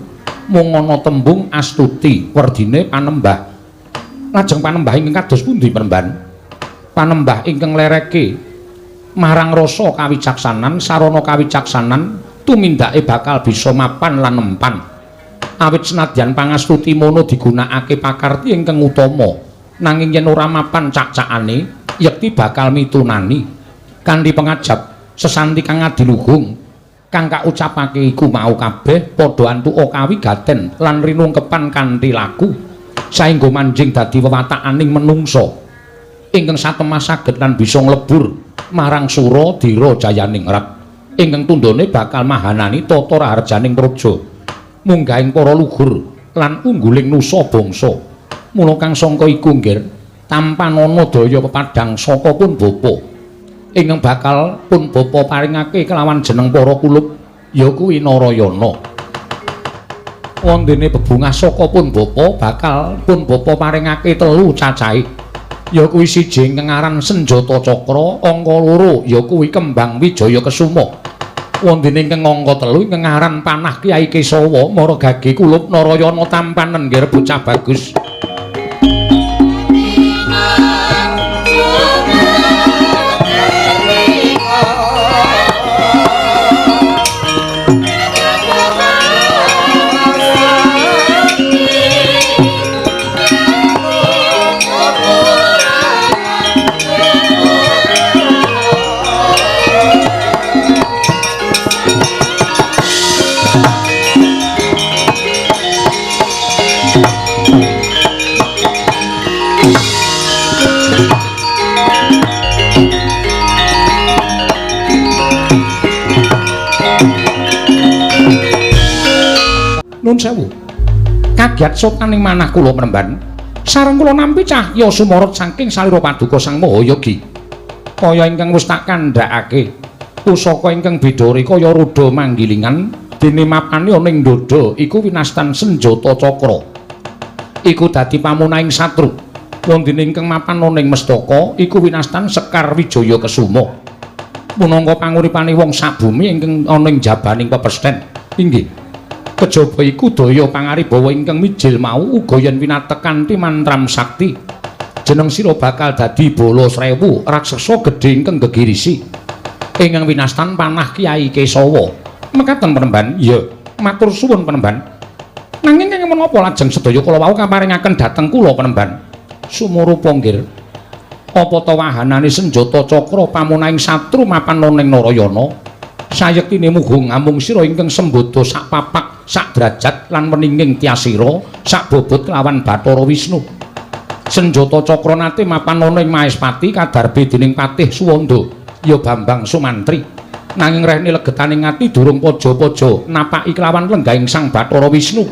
mung ana tembung astuti werdine panembah. Lajeng panembah ingkang kados pundi Premban? Panembah ingkang lereke marang rasa kawicaksanan, sarana kawicaksanan tumindake bakal bisa mapan lan nempan. Awit senadyan pangastuti mono digunakake pakarti ingkang utama, nanging yen ora mapan cak-cakane, yekti bakal mitunani. Kanthi pengajap sesanti kang adiluhung kang kaucapake iku mau kabeh padha antuka kawigaten lan rinungkepan kanthi laku saengga manjing dadi wewatakaning menungsa ingkang satemah saged lan bisa nglebur marang Suradira Jayaningrat ingkang tundhone bakal mahanani tata raharjaning praja munggahing para luhur lan ungguling nusa bangsa. Mula kang sangka iku nggir tampanana daya pepadhang saka pun bapa ingkang bakal pun bapa paringake kelawan jeneng para kulup ya kuwi Narayana. Wondene bebungah saka pun bapa bakal pun bapa paringake telu cacahe ya kuwi siji ingkang aran Senjata Cakra, angka loro ya kuwi Kembang Wijaya Kesuma. Wondene ingkang angka telu ingkang aran Panah Kyai Kesawa. Mara gage kulup Narayana tampanen nggir bocah bagus. Nun sewu. Kagiat sopaning manah kula Premban. Sareng kula nampi cahya sumorot saking salira paduka Sang Mahayogi. Kaya ingkang wis tak kandhakake, pusaka ingkang bidore kaya roda manggilingan dene mapane ana ing dada iku winastan Senjata Cakra. Iku dadi pamunahing satru. Wondene ingkang mapan ana ing mestaka iku winastan Sekar Wijaya Kesuma. Minangka panguripane wong sabumi ingkang ana ing jabaning pepesten. Inggih. Kejaba iku daya pangaribawa ingkang mijil mau uga yen winatek kanthi mantram sakti. Jeneng sira bakal dadi bala srewu raksasa gedhe ingkang gegirisi. Ingkang winastan Panah Kyai Kesawa. Mekaten Premban? Iya, matur suwun Premban. Nanging kenging menapa lajeng sedaya kala wau kaparingaken dhateng kula Premban? Sumurupa nggir. Apa ta wahanane Senjata Cakra pamunahing satru mapan ana ing Narayana? Sayektine muhung amung sira ingkang sembada sak papak sak derajat lan weninging tyasira sak bobot kelawan Bathara Wisnu. Senjata Cakra nate mapan ana ing Maespati kadarbe dening Patih Suwanda ya Bambang Sumantri. Nanging rehne legetaning ati durung paja-paja napaki kelawan lenggahing Sang Bathara Wisnu.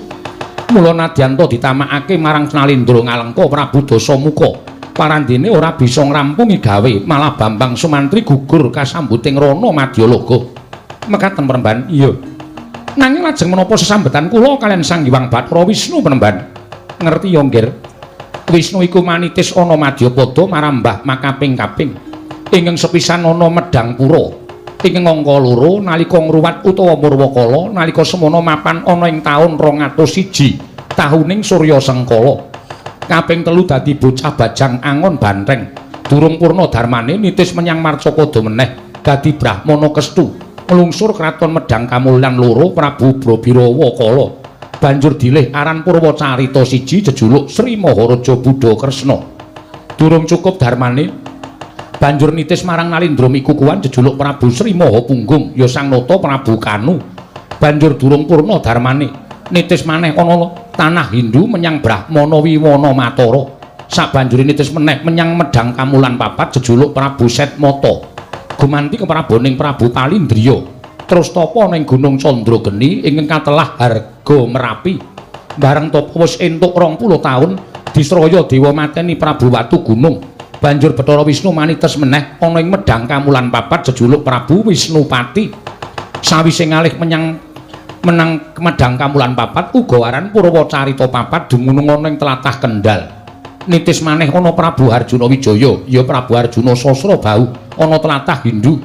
Mula nadyanta ditamakake marang Nalendra Ngalengka Prabu Dasamuka. Parandene ora bisa ngrampungi gawe, malah Bambang Sumantri gugur kasambuting rana Madyalaga. Mekaten Premban? Iya. Nanging lajeng menapa sesambetan kula kaliyan Sang Hyang Bathara Wisnu Premban? Ngerti ya nggir. Wisnu iku manitis ana madyapada marambah makaping-kaping. Ingkang sepisan ana Medhangpura. Ingkang angka loro nalika ngruwat utawa murwakala nalika semono mapan ana ing taun 201 tahuning Surya Sengkala. Kaping telu dadi bocah bajang angon banteng. Durung purna darmane nitis menyang Marcapada meneh dadi Brahmana Kestu. Nglungsur kraton Medhang Kamulyan loro Prabu Brabirawa Kala. Banjur dilih aran Purwacarita siji jejuluk Sri Maharaja Buddha Kresna. Durung cukup darmane Banjur nitis marang Nalindra mikukuhan jejuluk Prabu Sri Maha Punggung ya Sang Nata Prabu Kanu. Banjur durung purna darmane nitis maneh ana tanah Hindu menyang Brahmana Wiwana Matara. Sabanjure nitis meneh menyang Medang Kamulan papat jejuluk Prabu Setmata. Gumanti kepraboning Prabu Palindriya. Terus tapa ning Gunung Candrageni ingkang katelah Harga Merapi. Bareng tapa wis entuk 20 taun disraya dewa mateni Prabu Watu Gunung. Banjur Bathara Wisnu manites meneh ana ing Medang Kamulan papat jejuluk Prabu Wisnupati. Sawise ngalih menyang menang Medang Kamulan papat uga aran Purwacarita papat dumunung ana ing tlatah Kendal. Nitis maneh ana Prabu Harjuna Wijaya, ya Prabu Arjuna Sasrabahu ana tlatah Hindu.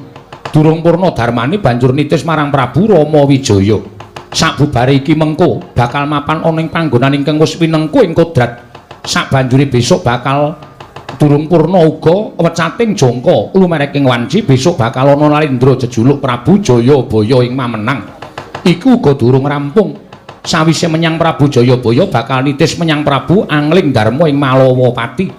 Durung purna darmane banjur nitis marang Prabu Rama Wijaya. Sabubare iki mengko bakal mapan ana ing panggonan ingkang wis winengku ing kodrat. Sabanjure besok bakal durung purna uga wecating jangka lumereking wanci besok bakal ana Nalindra jejuluk Prabu Jayabaya ing mamenang. Iku uga durung rampung. Sawise menyang Prabu Jayabaya bakal nitis menyang Prabu Angling Darma ing Malawapati.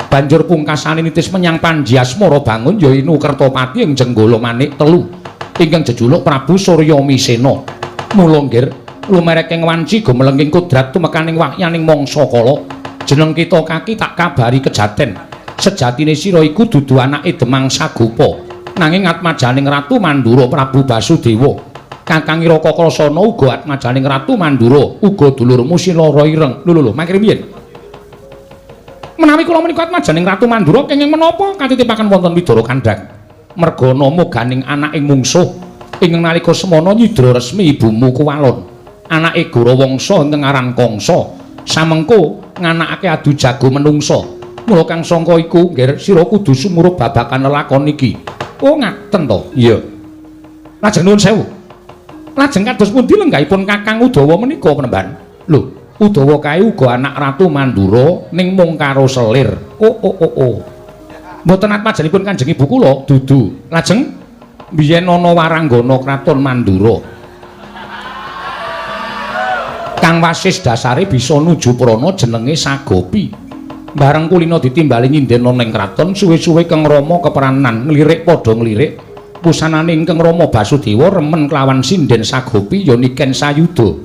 Banjur pungkasane nitis menyang Panji Asmara Bangun ya Inu Kertapati ing Jenggala Manik telu ingkang jejuluk Prabu Surya Misena. Mula nggir lumereking wanci gumelenging kodrat tumekaning wahyaning mangsa kala. Jeneng kita kaki tak kabari kejaten. Sejatine sira iku dudu anake Demang Sagopa, nanging atmajaning Ratu Mandura Prabu Basudewa. Kakang Ira Kakrasana uga atmajaning Ratu Mandura, uga dulurmu Silara Ireng. Lho lho lho, mangkire piye? Menawi kula menika atmajaning Ratu Mandura kenging menapa katitipaken wonten Widara Kandhang? Merga nama ganing anaking mungsuh ingkang nalika semana nyidra resmi ibumu Kuwalon. Anake Gorawangsa ingkang aran Kangsa. Samengko nganakake adu jago menungsa. Mula kang sangka iku nggir sira kudu sumurup babagan lelakon iki. Oh ngaten to? Iya. Lajeng nuwun sewu. Lajeng kados pundi lenggahipun Kakang Udawa menika penemban? Lho, Udawa kae uga anak Ratu Mandura ning mung karo selir. Oh oh oh oh. Mboten atmajanipun Kanjeng Ibu kula dudu. Lajeng biyen ana waranggana kraton Mandura. Kang wasis dasare bisa nuju prana jenenge Sagopi. Bareng kulina ditimbali nyinden ana ing kraton, suwe-suwe Kang Rama keperanan nglirik padha nglirik. Pusanane ingkang Rama Basudewa remen kelawan sinden Sagopi ya Niken Sayuda.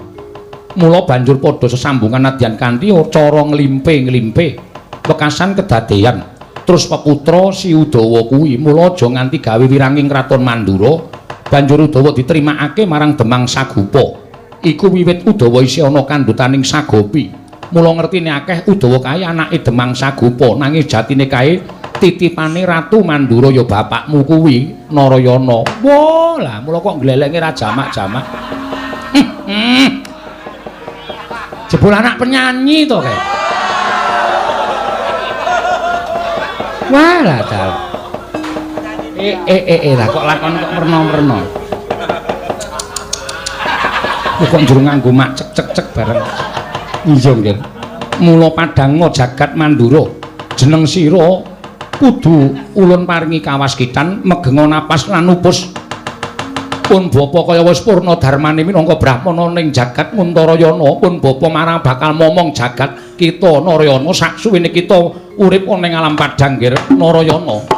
Mula banjur padha sesambungan nadyan kanthi cara nglimpe-nglimpe wekasan kedadeyan. Terus peputra si Udawa kuwi mula aja nganti gawe wiranging kraton Mandura. Banjur Udawa diterimakake marang Demang Sagopa. Iku wiwit Udawa isih ana kandhutaning Sagopi. Mula ngertine akeh Udawa kae anake Demang Sagopa, nanging jatine kae titipane Ratu Mandura ya bapakmu kuwi Narayana. Wah, lah mula kok glelenge ra jamak-jamak. Jebul anak penyanyi to kae. Wah, lah dal. Lah kok lakon kok merno-merno. Kok njur nganggo mak cek-cek-cek bareng. Iya nggih. Mula padhanga jagat Mandura, jeneng sira kudu ulun paringi kawaskitan megenga napas lan upus. Pun bapa kaya wis purna darmane minangka brahmana ning jagat Muntarayana, pun bapa marang bakal momong jagat kita Narayana saksuwene kita urip ana ing alam padhang nggih Narayana.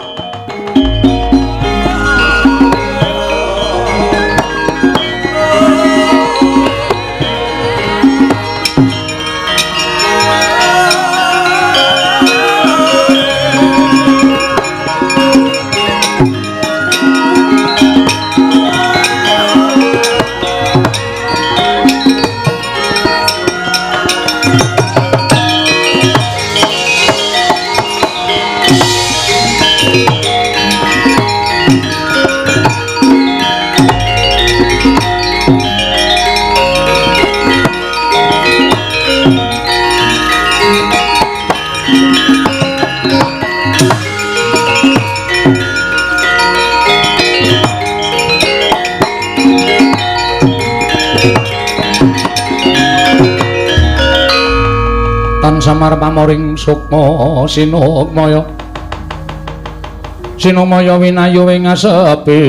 Samar pamoring sukma sinukmaya sinumaya winayu ing asepi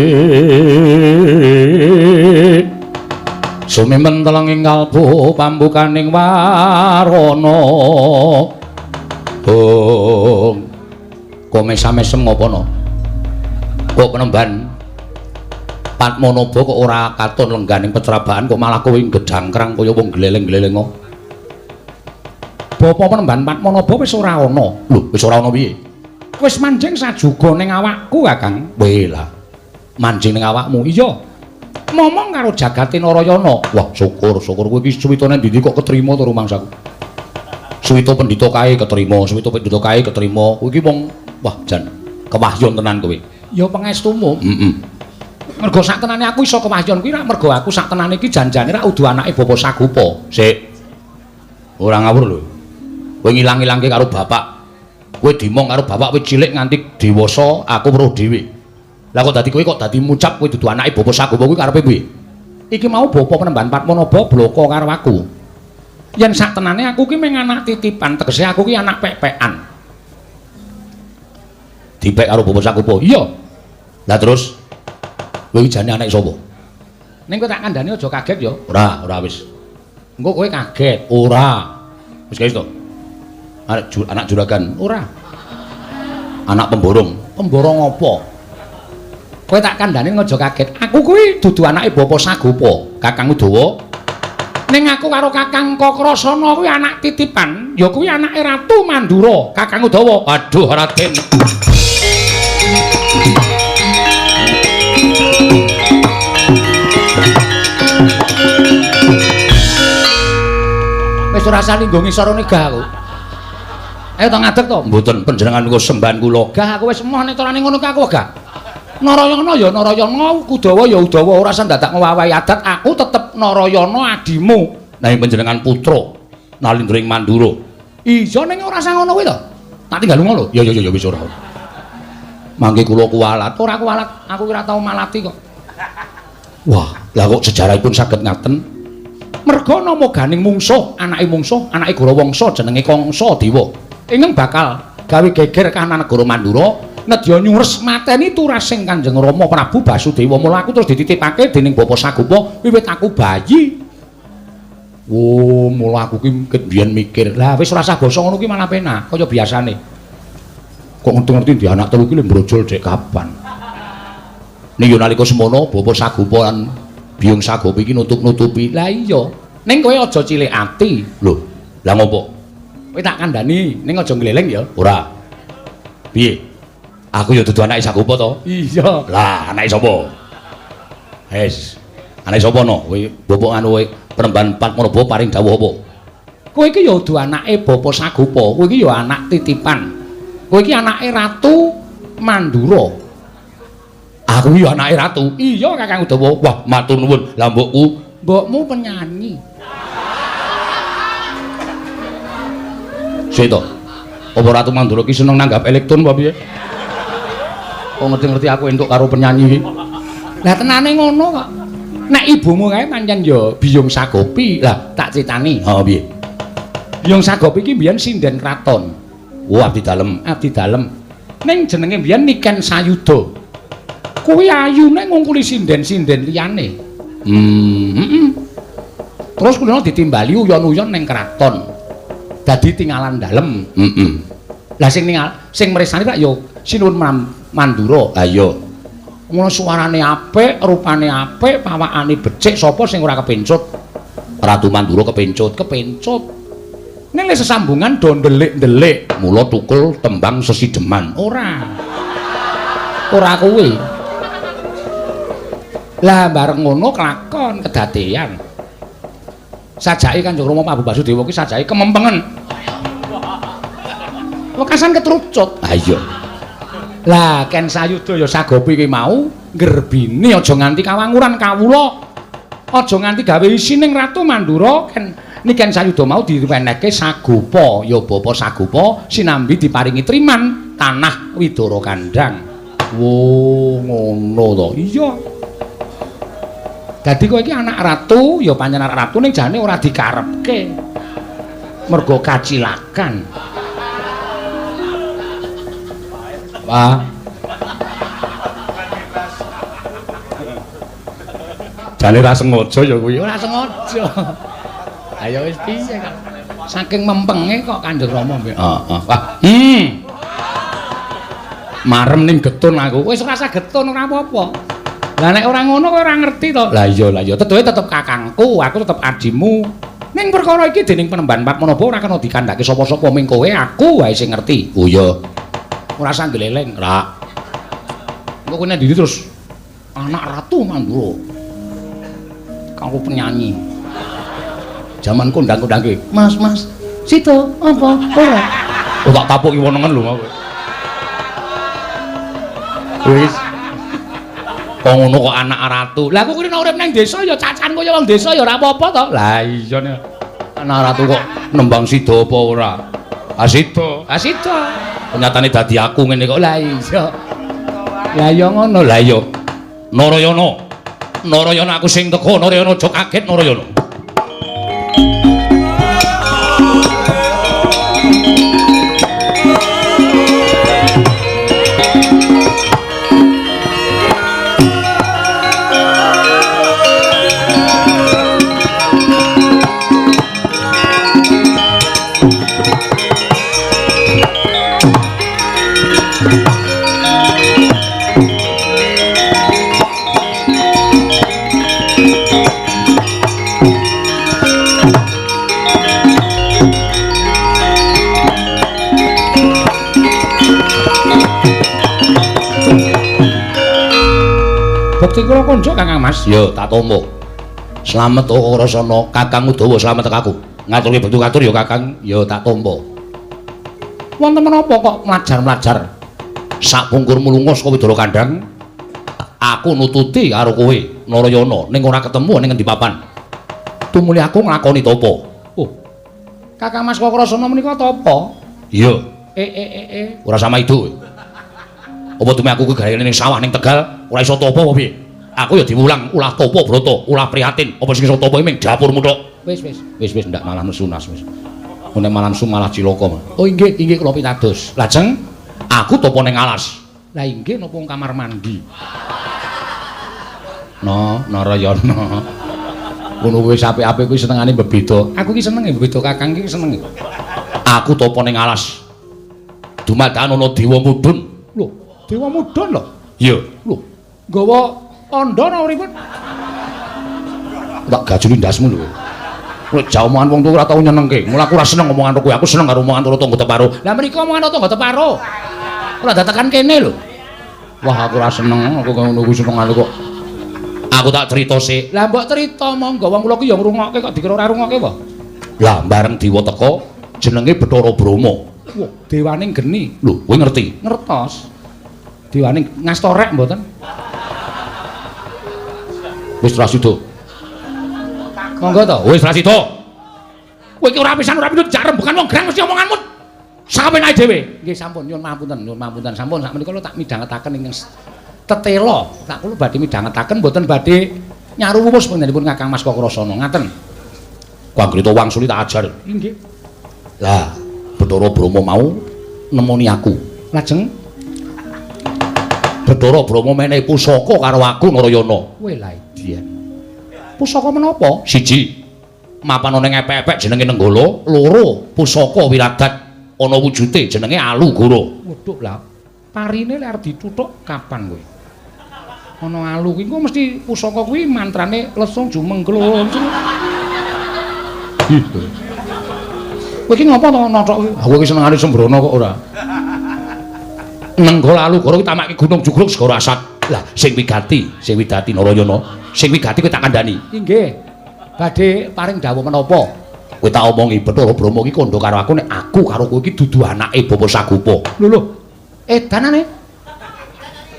sumimen telenging kalbu pambukaning warana. Bung komesam-mesem ngopono? Kok penemban Padmanaba kok ora katon lengganing pecrabahan kok malah kowe gedhangkrang kaya wong gleleng-gleleng kok. Bapa penemban Padmanaba wis ora ana. Lho, wis ora ana piye? Wis manjing sajuga ning awakku, Kakang. Weh lah. Manjing ning awakmu? Iya. Momong karo jagate Narayana. Wah, syukur, syukur kowe iki suwitane ndi kok ketrima to rumangsaku. Suwita pendhita kae ketrima, suwita pendhita kae ketrima. Kowe iki wong wah jan kewahyon tenan kowe. Ya pangestumu. Heeh. Mergo sak tenane aku iso kewahyon kuwi rak mergo aku sak tenane iki janjane rak udu anake Bapak Sagopa. Sik. Ora ngawur lho. Kowe ngilang-ilangke karo bapak. Kowe dimong karo bapak kowe cilik nganti dewasa, aku weruh dhewe. Lah kok dadi kowe kok dadi ngucap kowe dudu anake Bapak Sagopa kuwi karepe piye? Iki mau Bapak Penemban Padmanaba bloko karo aku. Yen sak tenane aku ki mung anak titipan, tegese aku ki anak pek-pekan. Dipek karo Bapak Sagopa. Iya. Lah terus kowe iki jane anak sapa? Ning kowe tak kandhani aja kaget ya. Ora, ora wis. Engko kowe kaget. Ora. Wis guys to. Anak juragan. Ora. Anak pemborong. Pemborong apa? Kowe tak kandhani aja kaget. Aku kuwi dudu anake Bapak Sagopa, Kakang Udawa. Ning aku karo Kakang Kakrasana kuwi anak titipan, ya kuwi anake Ratu Mandura, Kakang Udawa. Aduh, Raden. Wis ora usah linggo ngisor gah aku. Ayo to ngadeg to. Mboten panjenengan niku sembahan kula. Gah aku wis emoh nek carane ngono ku aku gah. Narayana ya Narayana, Kudawa ya Udawa, ora usah dadak ngowahi adat, aku tetep Narayana adimu. Nek panjenengan putra Nalindra ing Mandura. Iya ning ora usah ngono kuwi to. Tak tinggal lunga lho. Ya ya ya wis ora. Mangke kula kuwalat. Ora kuwalat, aku ora tau malati kok. Wah, lah kok sejarahipun saged ngaten? Merga nama ganing mungsuh, anake mungsuh, anake Gorawangsa jenenge Kangsa Dewa. Ingkang bakal gawe geger kahanan negara Mandura, nedya nyures mateni turasing Kanjeng Rama Prabu Basudewa. Mula aku terus dititipake dening Bapak Sagopa wiwit aku bayi. Oh, mula aku ki ket biyen mikir, lah wis ora usah basa ngono ki malah penak kaya biasane. Kok ngerti-ngerti di anak telu ki lho mbrojol dek kapan. Ning yo nalika semono Bapak Sagopa lan Biyung Sagopa iki nutup-nutupi. Lah iya, ning kowe aja cilik ati. Lho, lah ngopo? Kowe tak kandhani, ning aja ngleleng ya. Ora. Piye? Aku ya dudu anake Sagopa to? Iya. Lah, anake sapa? Wes. Anake sapa no? Kowe bapak anu kowe Penemban Padmanaba paring dawuh apa? Kowe iki ya dudu anake Bapak Sagopa, kowe iki ya anak titipan. Kowe iki anake Ratu Mandura. Aku ya anake ratu. Iya Kakang Udawa. Wah, matur nuwun. Lah mbokku, mbokmu penyanyi. Sik to. Apa Ratu Mandura ki seneng nanggap elektron apa piye? Kok ngerti-ngerti aku entuk karo penyanyi iki. Lah tenane ngono kok. Nek ibumu kae pancen ya Biyung Sagopi. Lah tak critani. Ha piye? Biyung Sagopi ki mbiyen sinden kraton. Wah, abdi dalem, abdi dalem. Ning jenenge mbiyen Niken Sayuda. Kuwi ayune ngungkuli sinden-sinden liyane. Terus kulino ditimbali uyon-uyon ning kraton. Dadi tingalan dalem. Lah sing ningal sing mresani rak ya Sinuwun Mandura. Ha iya. Ngono suarane apik, rupane apik, pawakane becik, sapa sing ora kepencut? Ratu Mandura kepencut, kepencut. Ning le sesambungan do ndelik-ndelik, mula tukul tembang sesideman. Ora. Ora kuwi. Lah bareng ngono kelakon kedadean. Sajake Kanjeng Rama Prabu Basudewa ki sajake kemempengen. Wekasan ketrucut. Ha iya. Lah Ken Sayuda ya Sagopi ki mau nggerbini aja nganti kawanguran kawula. Aja nganti gawe isining Ratu Mandura. Ken Niken Sayuda mau diwenehke Sagopa, ya Bapa Sagopa sinambi diparingi triman tanah Widara Kandang. Wo ngono to. Iya. Dadi kowe iki anak ratu, ya pancen anak ratu ning jane ora dikarepke. Mergo kacilakan. Wah. Jane ora sengaja ya kuwi. Ora sengaja. Ayo wis piye kok. Saking mempenge kok Kanjeng Rama mbek. Heeh. Wah. Marem ning getun aku. Wis ora usah getun ora apa-apa. Lah nek ora ngono kowe ora ngerti to. Lah iya, lah iya, tetuhe tetep kakangku, aku tetep adimu. Ning perkara iki dening Panembahan Padmanaba ora kena dikandhake sapa-sapa ming kowe, aku wae sing ngerti. Oh iya. Ora usah gleleng, ra. Engko kowe nek ndi terus anak Ratu Mandura. Kanggo penyanyi. Jaman kondang-kondangke. Mas, Mas, sida apa ora? Oh tak tapuki wenengen lho kowe. Wis. Kok ngono kok anak ratu. Lah aku kuwi urip nang desa ya cacan kaya wong desa ya ora apa-apa to. Lah iya nek anak ratu kok nembang sida apa ora? Ah sida, ah sida. Nyatane dadi aku ngene kok. Lah iya. Lah iya ngono. Lah iya. Narayana. Narayana aku sing teko, Narayana aja kaget Narayana. Bekti kula konco Kakang Mas. Ya, tak tampa. Slamet ora rasana Kakang Udawa slamet aku. Ngaturi bekti katur ya Kakang, ya tak tampa. Wonten menapa kok mlajar-mlajar? Sakpungkur mulunga saka Widara Kandhang, aku nututi karo kowe Narayana ning ora ketemu ning ngendi papan. Tumuli aku nglakoni tapa. Oh. Kakang Mas Kakrasana menika tapa? Iya. Ora sama itu. Apa tume aku kegaweane ning sawah ning Tegal ora iso tapa apa piye? Aku ya diwulang ulah tapa brata, ulah prihatin. Apa sing iso tapa iki ming dapurmu tok. Wis wis. Wis wis ndak malah nesu nas wis. Nek malah nesu malah cilaka. Oh inggih, inggih kula pitados. Lajeng aku tapa ning alas. Lah inggih napa kamar mandi? No, Narayana. Ngono kuwi apik-apik kuwi senengane bebeda. Aku iki senenge bebeda Kakang iki senenge. Aku tapa ning alas. Dumadakan ana dewa mudhun. Lho, dewa mudhun lho? Iya. Lho, nggawa andha ana uripun? Tak gajuli ndasmu lho. Kowe omongan wong tuwa ora tau nyenengke. Mula aku ora seneng omongan kowe, aku seneng karo omongan tangga teparo. Lah mriko omongan tangga teparo. Ora dadakan kene lho. Wah, aku ora seneng, aku ngono kuwi senengane kok. Aku tak crita sik. Lah mbok crita monggo wong kula ki ya ngrungokke kok dikira ora rungokke apa? Lah bareng dewa teka jenenge Bathara Brahma. Wah, dewane geni. Lho, kowe ngerti? Ngertos. Dewane ngastorek mboten? Wis ra sida. Monggo to. Wis ra sida. Kowe iki ora pisan ora pindho jarem bukan wong gerang mesti omonganmu. Sampeyan ae dhewe. Nggih sampun nyuwun mapunten, nyuwun mapunten. Sampun sak menika kula tak midhangetaken ingkang tetela. Tak kula badhe midhangetaken mboten badhe nyaruwus panjenenganipun Kakang Mas Kakrasana. Ngaten. Kuwi anggere wangsuli tak ajar. Nggih. Lah, Bathara Brahma mau nemoni aku. Lajeng Bathara Brahma menehi pusaka karo aku Narayana. Kowe lha idian. Pusaka menapa? Siji, mapan ana ning epek-epek jenenge Nenggala, loro pusaka wiradat ana wujude jenenge Alugoro. Waduh lah. Parine lek arep dituthuk kapan kowe? Ana alu kuwi engko mesti pusaka kuwi mantrane lesung jumengglung. Kowe iki ngopo to nothok kuwi? Aku iki senengane sembrono kok ora. Nenggala Alugoro kuwi tamake Gunung Jugruk Segara Asat. Lah sing wigati Narayana, sing wigati kowe tak kandhani. Inggih. Badhe paring dawuh menapa? Kowe tak omongi Bathara Brahma iki kandha karo aku nek aku karo kowe iki dudu anake Bapak Sagopa. Lho lho. Edanane.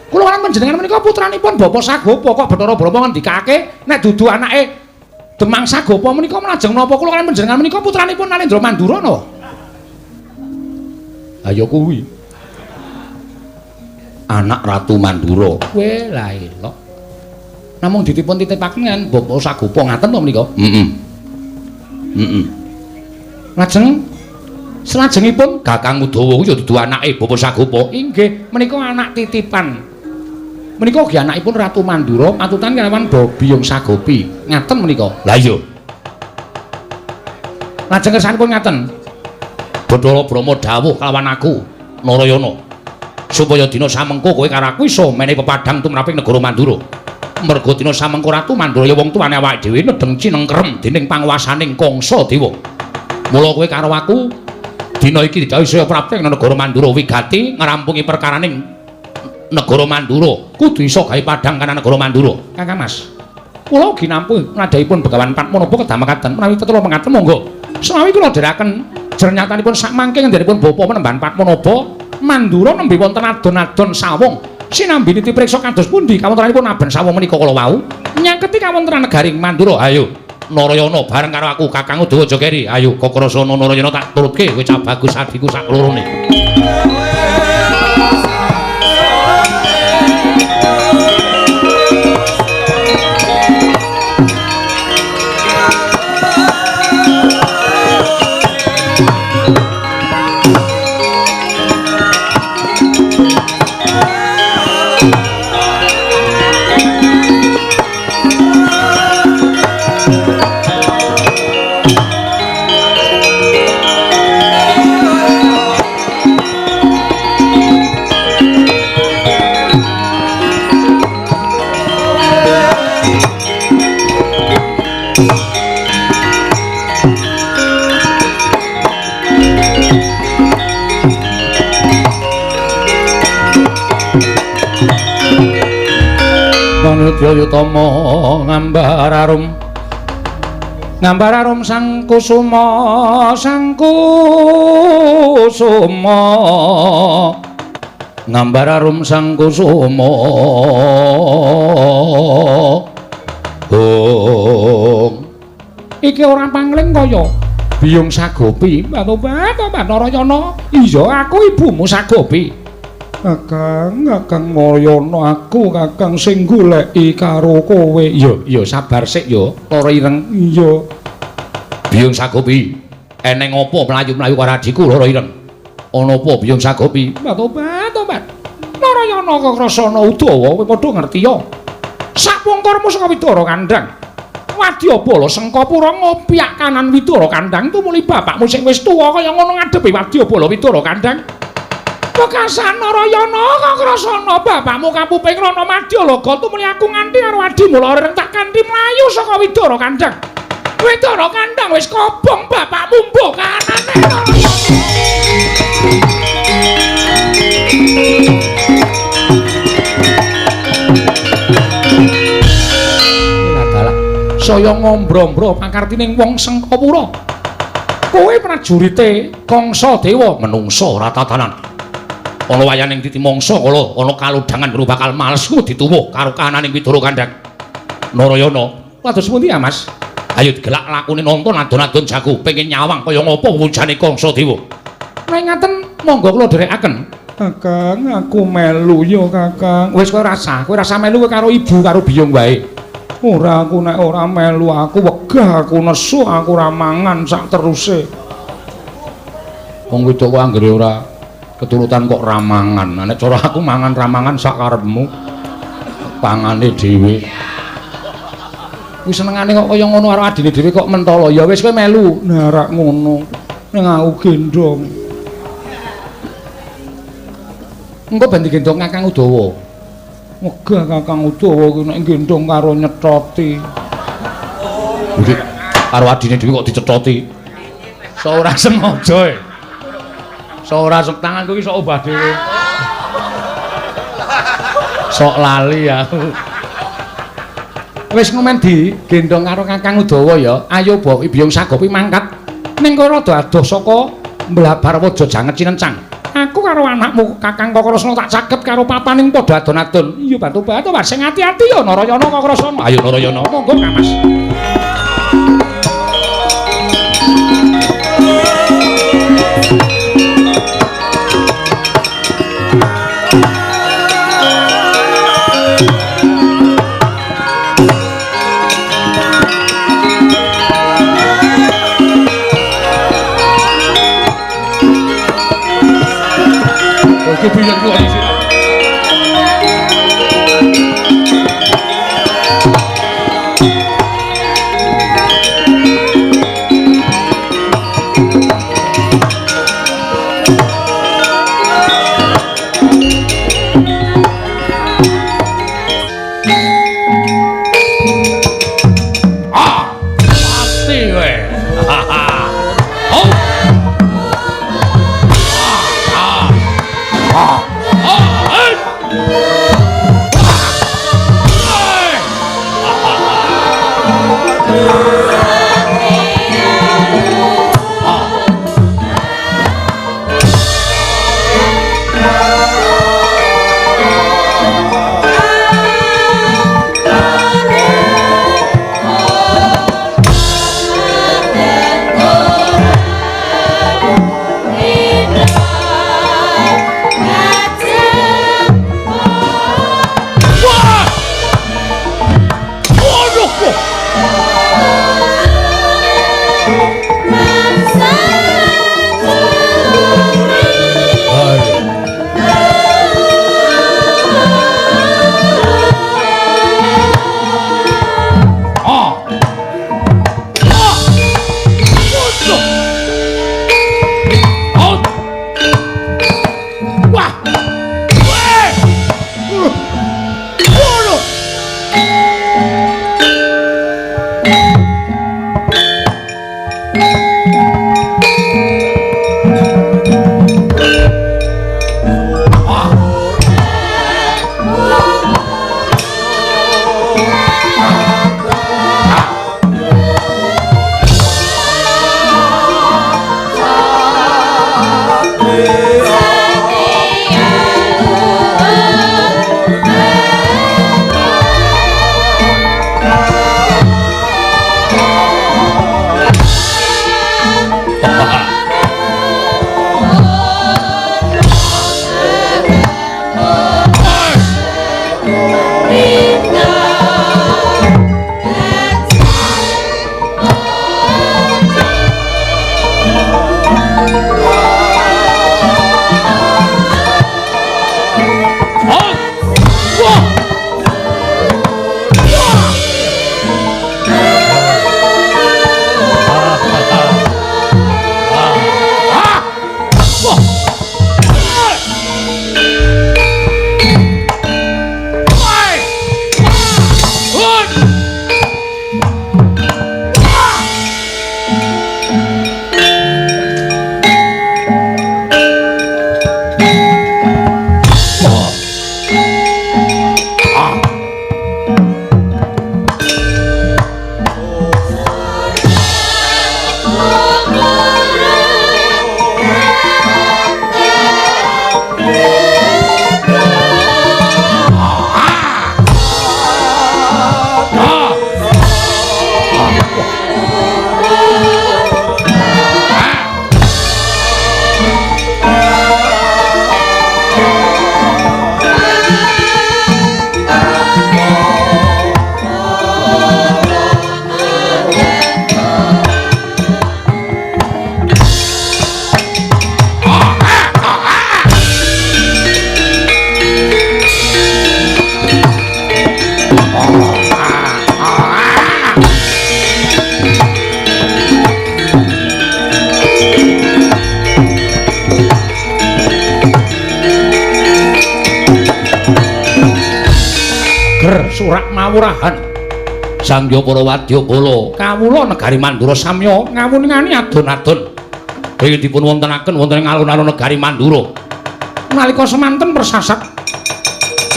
Kula lan panjenengan menika putranipun Bapak Sagopa kok Bathara Brahma ngendikake nek dudu anake Demang Sagopa menika lajeng napa kula lan panjenengan menika putranipun Nalendra Mandura napa? Ha ya kuwi. Anak Ratu Mandura. Kowe lah elok. Namung ditipun titipaken kan Bapak Sagopa ngaten to menika? Heeh. Heeh. Lajeng salajengipun Kakang Udawa kuwi ya dudu anake Bapak Sagopa. Inggih, menika anak titipan. Menika ugi anakipun Ratu Mandura patutan kalawan Bobiyung Sagopi. Ngaten menika. Lah iya. Lajeng kersanipun ngaten. Bathara Brahma dawuh kalawan aku, Narayana. Supaya dina samengko kowe karo aku iso menehi pepadhang tumraping negara Mandura. Merga dina samengko Ratu Mandura ya wong tuane awake dhewe nedheng cinengkrem dening panguwasaning Kangsa Dewa. Mula kowe karo aku dina iki didhawuhi saya prapti ing negara Mandura wigati ngrampungi perkaraning negara Mandura. Kudu iso gawe padhang kana negara Mandura. Kakang Mas, kula ugi nampi nadhahipun Begawan Padmanaba kedah mekaten menawi tetula mengaten monggo. Semawi kula dherekaken jernyatanipun sakmangke ngendikanipun Bapa Penemban Padmanaba Mandura nembe wonten adon-adon sawung sinambi niti priksa kados pundi kawontenanipun aben sawung menika kala wau nyaketi kawontenan negaring Mandura. Ayo Narayana bareng karo aku Kakang Udawa aja keri. Ayo Kakrasana Narayana tak turutke kowe cah bagus adhiku sak lorone. Manudya Yutama ngambar arum ngambar arum sang kusuma sang kusuma ngambar arum sang kusuma hong iki ora pangling kaya Biyung Sagopi. Batu-batu Narayana, iya aku ibumu Sagopi. Kakang, Kakang Narayana, aku Kakang sing goleki karo kowe. Iya, iya sabar sik ya, Loro Ireng. Iya. Biyung Sagopi, eneng apa mlayu-mlayu karo adhiku Loro Ireng? Ana apa Biyung Sagopi? Batu-batu. Narayana Kakrasana Udawa kowe padha ngerti ya. Sapungkurmu saka Widara Kandhang. Wadyabala Sengkapura ngopyak kanan Widara Kandhang tumuli bapakmu sing wis tuwa kaya ngono ngadepi Wadyabala Widara Kandhang. Wekasan Narayana Kakrasana bapakmu kapuping Rana Madyalaga tumuli aku nganti karo adhimu Loro Ireng tak kanthi mlayu saka Widara Kandhang. Widara Kandhang wis kobong bapakmu mbok kanane Narayana. Saya ngombro-ombro pakartining wong Sengkapura. Kowe prajurite Kangsa Dewa menungsa ora tatanan. Ana wayaning titi mangsa kala ana kalodhangan guru bakal malesku dituwuh karo kananing Widara Kandhang. Narayana, kados pundi ya Mas? Ayo digelak lakune nonton adon-adon jago pengin nyawang kaya ngapa wujane Kangsa Dewa. Nek ngaten monggo kula dherekaken. Kakang, aku melu ya Kakang. Wis kowe rasa melu kowe karo ibu karo biyung wae. Ora aku nek ora melu aku wegah, aku nesu, aku ora mangan sak teruse. Wong wedok kok anggere ora keturutan kok ramangan. Nek cara aku mangan ramangan sak karepmu. Pangane dhewe. Kuwi senengane kok kaya ngono karo adine dhewe kok mentolo. Ya wis kowe melu. Narak ngono. Ning aku gendong. Engko ben digendong Kakang Udawa. Wegah Kakang Udawa ki nek gendong karo nyethoti. Karo adine dhewe kok dicethoti. Sok ora sengaja e. Sok ora tanganku iki sok obah dhewe. Sok lali aku. Wis ngomen digendong karo Kakang Udawa ya. Ayo bawa Biyung Sagopi mangkat. Ning kono rada adoh saka Mblabar Waja Janget Cinencang. Aku karo anakmu Kakang Kakrasana tak caket karo papaning padha adon-adon. Iya batu-batu sing ati-ati ya Narayana Kakrasana. Ayo Narayana, monggo Kang Mas. Iki biyung kok di sini. Geger surak mawurahan. Sangya para wadyabala kawula negari Mandura samya ngawuningani adon-adon ing dipun wontenaken wonten ing alun-alun negari Mandura. Nalika semanten persasat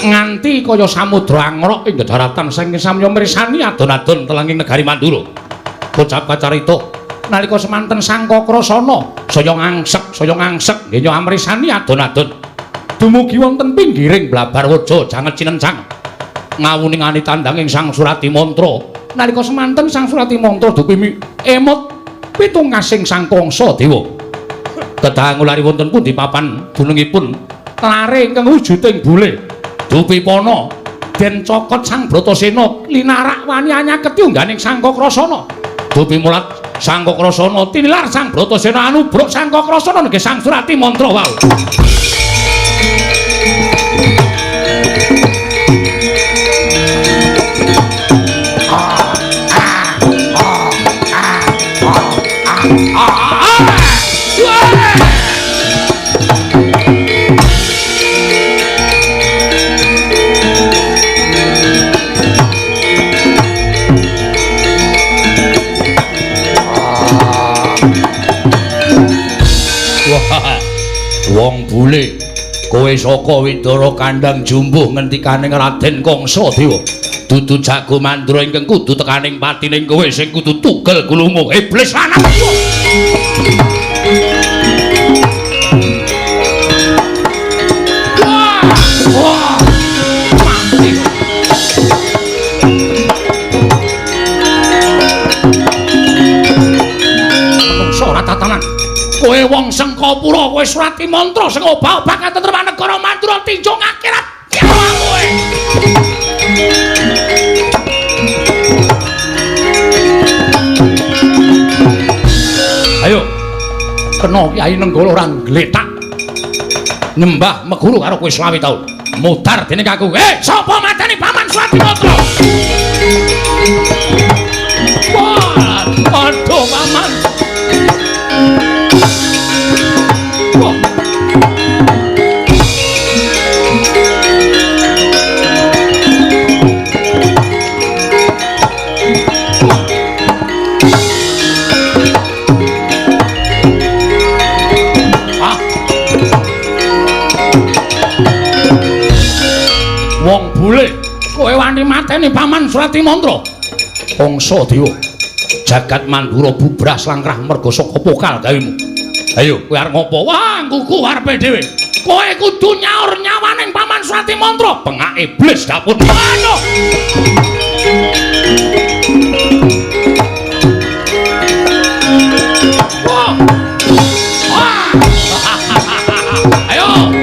nganti kaya samudra angrok ing dharatan saking samya mirsani adon-adon telenging negari Mandura. Bocah kacarita nalika semanten Sangkakrasana saya ngangsek ngenya amrisani adon-adon. Dumugi wonten pinggiring Blabarwaja janget cinencang ngawuningani tandanging Sang Surati Mantra. Nalika semanten Sang Surati Mantra dupi emot pitung kasing Sang Kangsa Dewa. Kedah ngulari wonten pundi papan dunungipun lare ingkang wujuding bule dupi pana den cokot Sang Bratasena linarak wani anyaketi ungganing Sangkakrasana. Dupi mulat Sangkakrasana tinilar Sang Bratasena anubruk Sangkakrasana nggih Sang Surati Mantra wau. Wong bule kowe saka Widara kandhang jumbuh ngendikaning Raden Kangsa Dewa dudu jago mandra ingkang kudu tekaning patining kowe sing kudu tugel gulumu iblis lanang. Wah, mati. Menungso ora tatanan. Kowe wong Sengkapura, kowe Surati Mantra sing obah-obah katentreman negara Mandura tinjung akhirat nyawa kowe. Ayo. Kena Kyai Nenggala ora ngletak. Nyembah meguru karo kowe 25 taun. Mudhar dening aku. Sapa mateni Paman Surati Mantra? Wah, aduh Paman. Wong bule, kowe wani mateni Paman Surati Mantra. Kangsa Dewa, jagat Mandura bubrah slangkrah merga saka pokal gawemu. Ayo, kowe arep ngopo? Wah, nggugu arepe dhewe. Kowe kudu nyaur nyawaning Paman Surati Mantra. Bengak iblis dapur. Aduh. Wah. Wah. Ayo.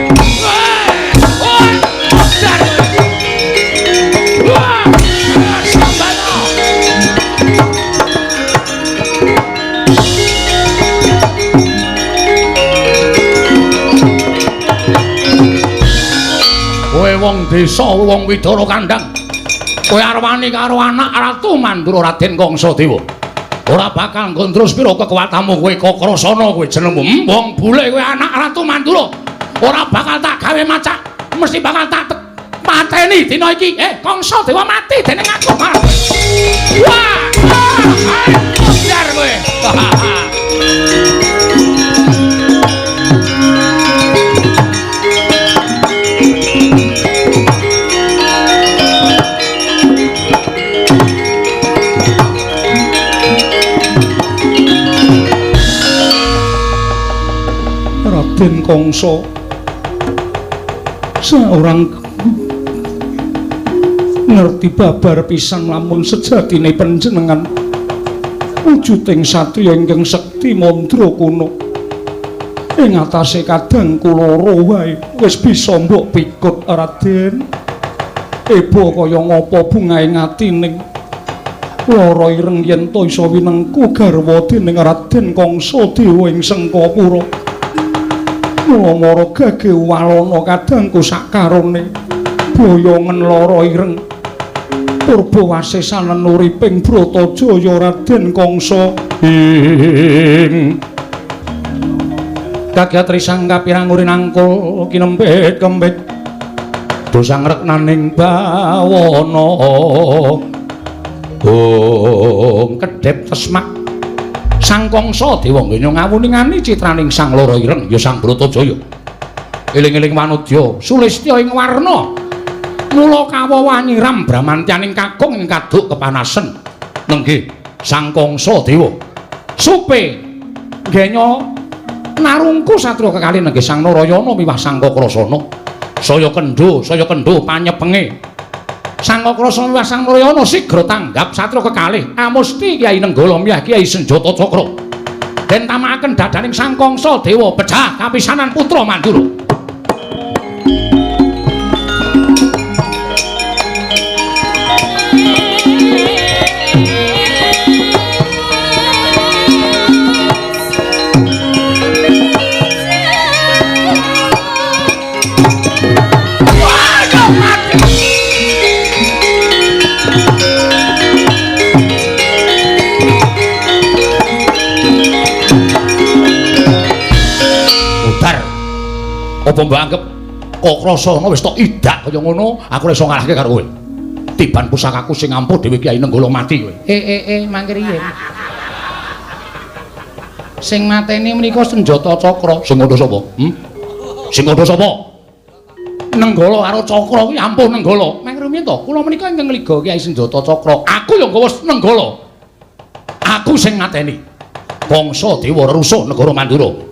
Kowe wong desa, wong Widara kandhang. Kowe arep wani karo anak Ratu Mandura Raden Kangsa Dewa. Ora bakal nggontrus pira kekuatanmu kowe Kakrasana kowe jenengmu. Wong bule kowe anak Ratu Mandura. Ora bakal tak gawe macak, mesti bakal tak pateni dina iki. Kangsa Dewa mati dening aku. Wah! Biar kowe. Raden Kangsa seorang ngerti babar pisan lamun sejatine panjenengan wujuding satriya ingkang sekti mandra kuna. Ing atase kadang kula loro wae wis bisa mbok pikut Raden. Ebo kaya ngapa bungahe ngatining lara ireng yen ta isa winengku garwa dening Raden Kangsa Dewa ing Sengkapura. Mula mara gage walana kadangku sakarone boyongen lara ireng purba wasesanen uriping Bratajaya Raden Kangsa ing kagiat risang kapirang urinangkul kinempit kempit Do sangreknaning bawana. Hong kedhep tesmak Sang Kangsa Dewa ngenya ngawuningani citraning Sang Loro Ireng ya Sang Bratajaya. Eling-eling wanodya sulistya ing warna. Mula kawawa nyiram bramantyaning kakung ing kaduk kepanasen. Nenggih Sang Kangsa Dewa. Supe ngenya narungku satriya kekalih nenggih Sang Narayana miwah Sang Kakrasana. Saya kendho panyepenge. Sang Kakrasana miwah Sang Narayana sigra tanggap satriya kekalih amusti Kyai Nenggala miyah Kyai Senjata Cakra. Den tamakaken dadaning Sang Kangsa Dewa pejah kapisanan putra Mandura. Apa mbok anggap Kakrasana wis tok idak kaya ngono, aku ora iso ngalahke karo kowe. Tiban pusakaku sing ampuh dhewe Kyai Nenggala mati kowe. Mangke riyen. Sing mateni menika Senjata Cakra. Sing ngandha sapa? Sing ngandha sapa? Nenggala karo Cakra kuwi ampuh Nenggala. Mangke rumiyin to, kula menika ingkang ngliga Kyai Senjata Cakra. Aku ya nggawa Nenggala. Aku sing mateni. Bangsa Dewa rusuh negara Mandura.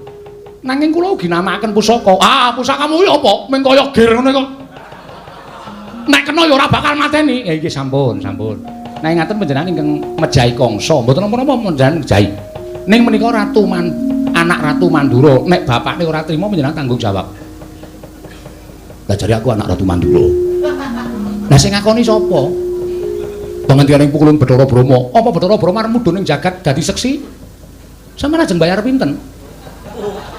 Nanging kula ugi namakaken pusaka. Ah, pusakamu kuwi apa? Ming kaya gir ngono kok. Nek kena ya ora bakal mateni. Ya iki sampun, sampun. Nek ngaten panjenengan ingkang mejahi Kangsa, mboten napa-napa panjenengan mejahi. Ning menika Ratu anak Ratu Mandura, nek bapakne ora trima panjenengan tanggung jawab. Lah jare aku anak Ratu Mandura. Lah sing ngakoni sapa? Pangentikaning pukulun Bathara Brahma. Apa Bathara Brahma arep mudhun ning jagat dadi seksi? Sampeyan ajeng bayar pinten?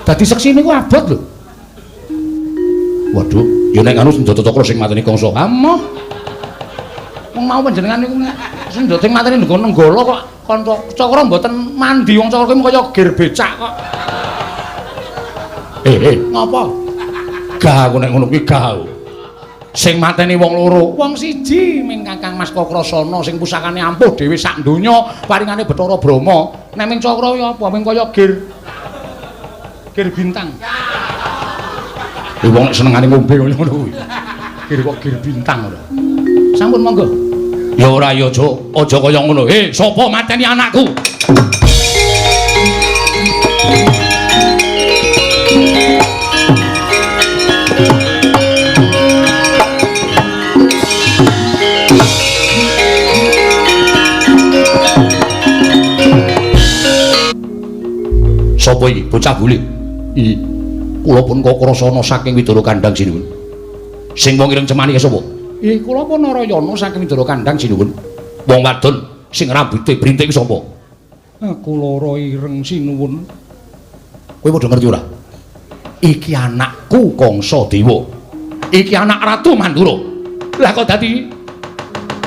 Dadi seksi niku abot lho. Waduh, ya nek anu Senjata Cakra sing mateni Kangsa. Amoh. Wong mau panjenengan niku senjata sing mateni Nenggala kok kanca Cakra mboten mandi, wong Cakra kuwi kaya gir becak kok. Ngopo? Gah aku nek ngono kuwi gah. Sing mateni wong loro, wong siji ming Kakang Mas Kakrasana sing pusakane ampuh dhewe sak donya paringane Bathara Brahma. Nek ming Cakra ya apa ming kaya gir gir bintang. Wong nek senengane ngombe ngono kuwi. Gir kok gir bintang ora. Sampun monggo. Ya ora ya aja, aja kaya ngono. Sapa mateni anakku? Sapa iki? Bocah bule. Iki kula pun Kakrasana saking Widara Kandhang sinuwun. Sing wong ireng cemani sapa? Kula pun Narayana saking Widara Kandhang sinuwun. Wong wadon sing rambute brintik sapa? Aku lara ireng sinuwun. Kowe padha ngerti ora? Iki anakku Kangsa Dewa. Iki anak Ratu Mandura. Lah kok dadi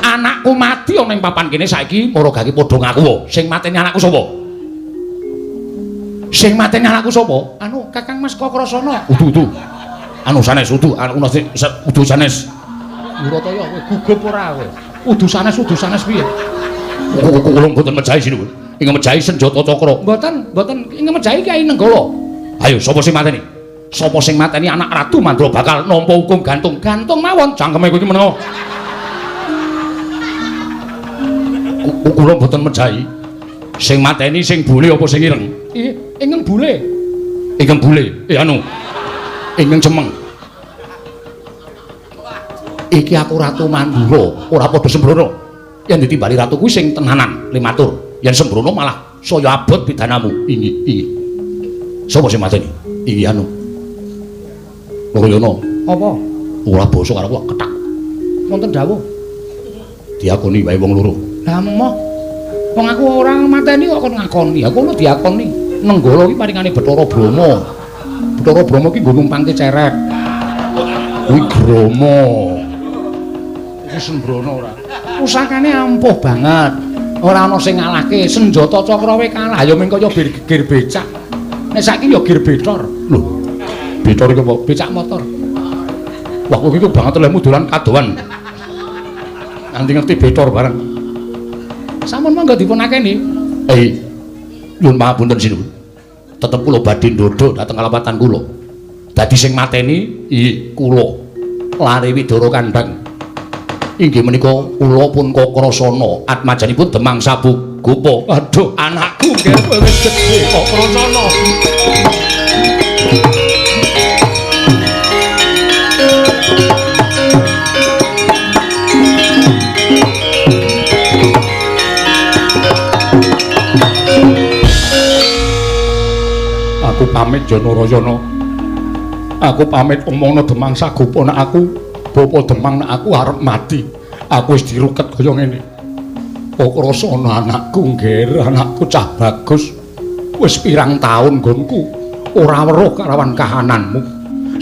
anakku mati ana ing papan kene saiki maragake padha ngaku. Sing mateni anakku sapa? Sing mateni anakku sapa? Anu Kakang Mas Kakrasana. Udu-udu. Anu sanes udu, anu udu sanes. Murataya kowe gugup ora kowe? Udu sanes piye? Kula mboten mejahi sinuwun. Ingkang mejahi Senjata Cakra. Mboten, mboten ingkang mejahi Kyai Nenggala. Ayo sapa sing mateni? Sapa sing mateni anak Ratu Mandura bakal nampa hukum gantung. Gantung mawon cangkeme kowe iki menengo. Kula mboten mejahi. Sing mateni sing bule apa sing ireng? Ingkang bule. Ingkang bule. Anu. Ingkang cemeng. Iki aku Ratu Mandura, ora padha sembrono. Yen ditimbali ratu kuwi sing tenanan, limatur. Yen sembrono malah saya abot pidanamu. Iki, iki. Sapa sing mateni? Iki anu. Narayana. Apa? Ora basa karo aku kethak. Wonten dawuh. Diakoni wae wong loro. Lah emoh. Wong aku ora mateni kok kon ngakoni. Aku ngono diakoni. Nenggala iki paringane Bathara Brahma. Bathara Brahma iki nggo numpangke cerek. Kuwi Grama. Iki sembrono ora. Pusakane ampuh banget. Ora ana sing ngalahke. Senjata Cakra wae kalah ya ming kaya gir becak. Nek saiki ya gir betor. Lho. Betor iki apa? Becak motor. Wah, kowe iki banget lehmu dolan kadoan. Nanti ngerti betor bareng. Sampun monggo dipun akeni. Nyuwun pangapunten sinuwun. Tetep kula badhe ndhodhok dhateng kalepatan kula. Dadi sing mateni kula lare Widara Kandhang. Inggih menika kula pun Kakrasana, atmajanipun Demang Sabugopa. Aduh, anakku nggih wis gedhe Kakrasana. Aku pamit Janarayana. Aku pamit omongno Demang Sagopa nek aku bapa Demang nek aku arep mati. Aku wis diruket kaya ngene. Kakrasana anakku nggih, anakku cah bagus. Wis pirang taun nggonku ora weruh karawan kahananmu.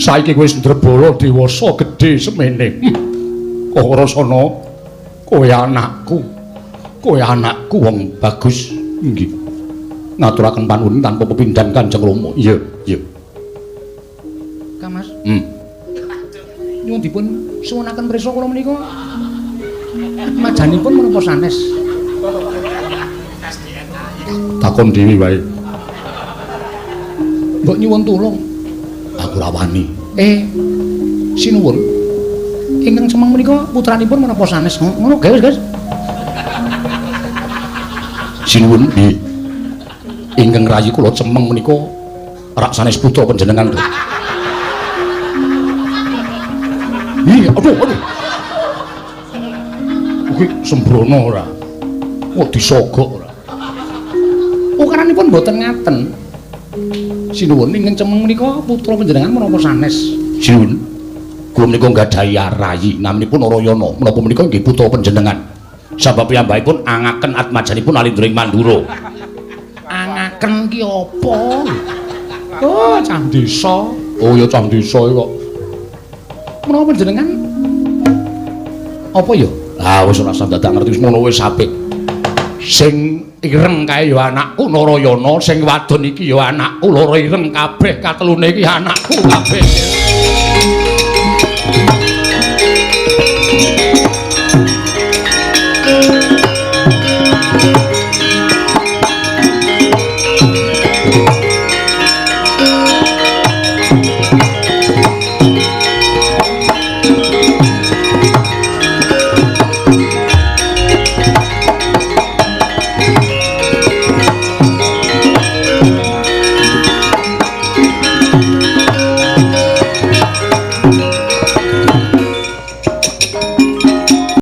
Saiki wis ndrebala dewasa gedhe semene. Kakrasana kowe anakku. Kowe anakku wong bagus. Nggih. Ngaturaken panuwun tanpa pepindhan Kanjeng Rama. Iya, iya. Kang Mas. Nyuwun dipun suwunaken prisa kula menika. Majanipun menapa sanes? Takon dhewe wae. Mbok nyuwun tulung. Aku ora wani. Sinuwun. Ingkang cemeng menika putranipun menapa sanes? Ngono guys, guys. Sinuwun nggih. Ingkang rayi kula cemeng menika rak sanes putra panjenengan to. Ih, aduh, aduh. Iki sembrono ora. Kok disogok ora. Ukaranipun mboten ngaten. Sinuwun ingkang cemeng menika putra panjenengan menapa sanes? Sinuwun, kula menika nggadahi rayi naminipun Narayana. Menapa menika nggih putra panjenengan. Sabab piyambakipun angaken atmajanipun alindring Mandura. Angaken ki apa? Oh, cah desa. Oh ya cah desa kok. Menapa panjenengan apa ya? Ah wis ora usah dadak ngerti wis ngono wis apik. Sing ireng kae ya anakku Narayana, sing wadon iki ya anakku, loro ireng kabeh, katelune iki anakku kabeh.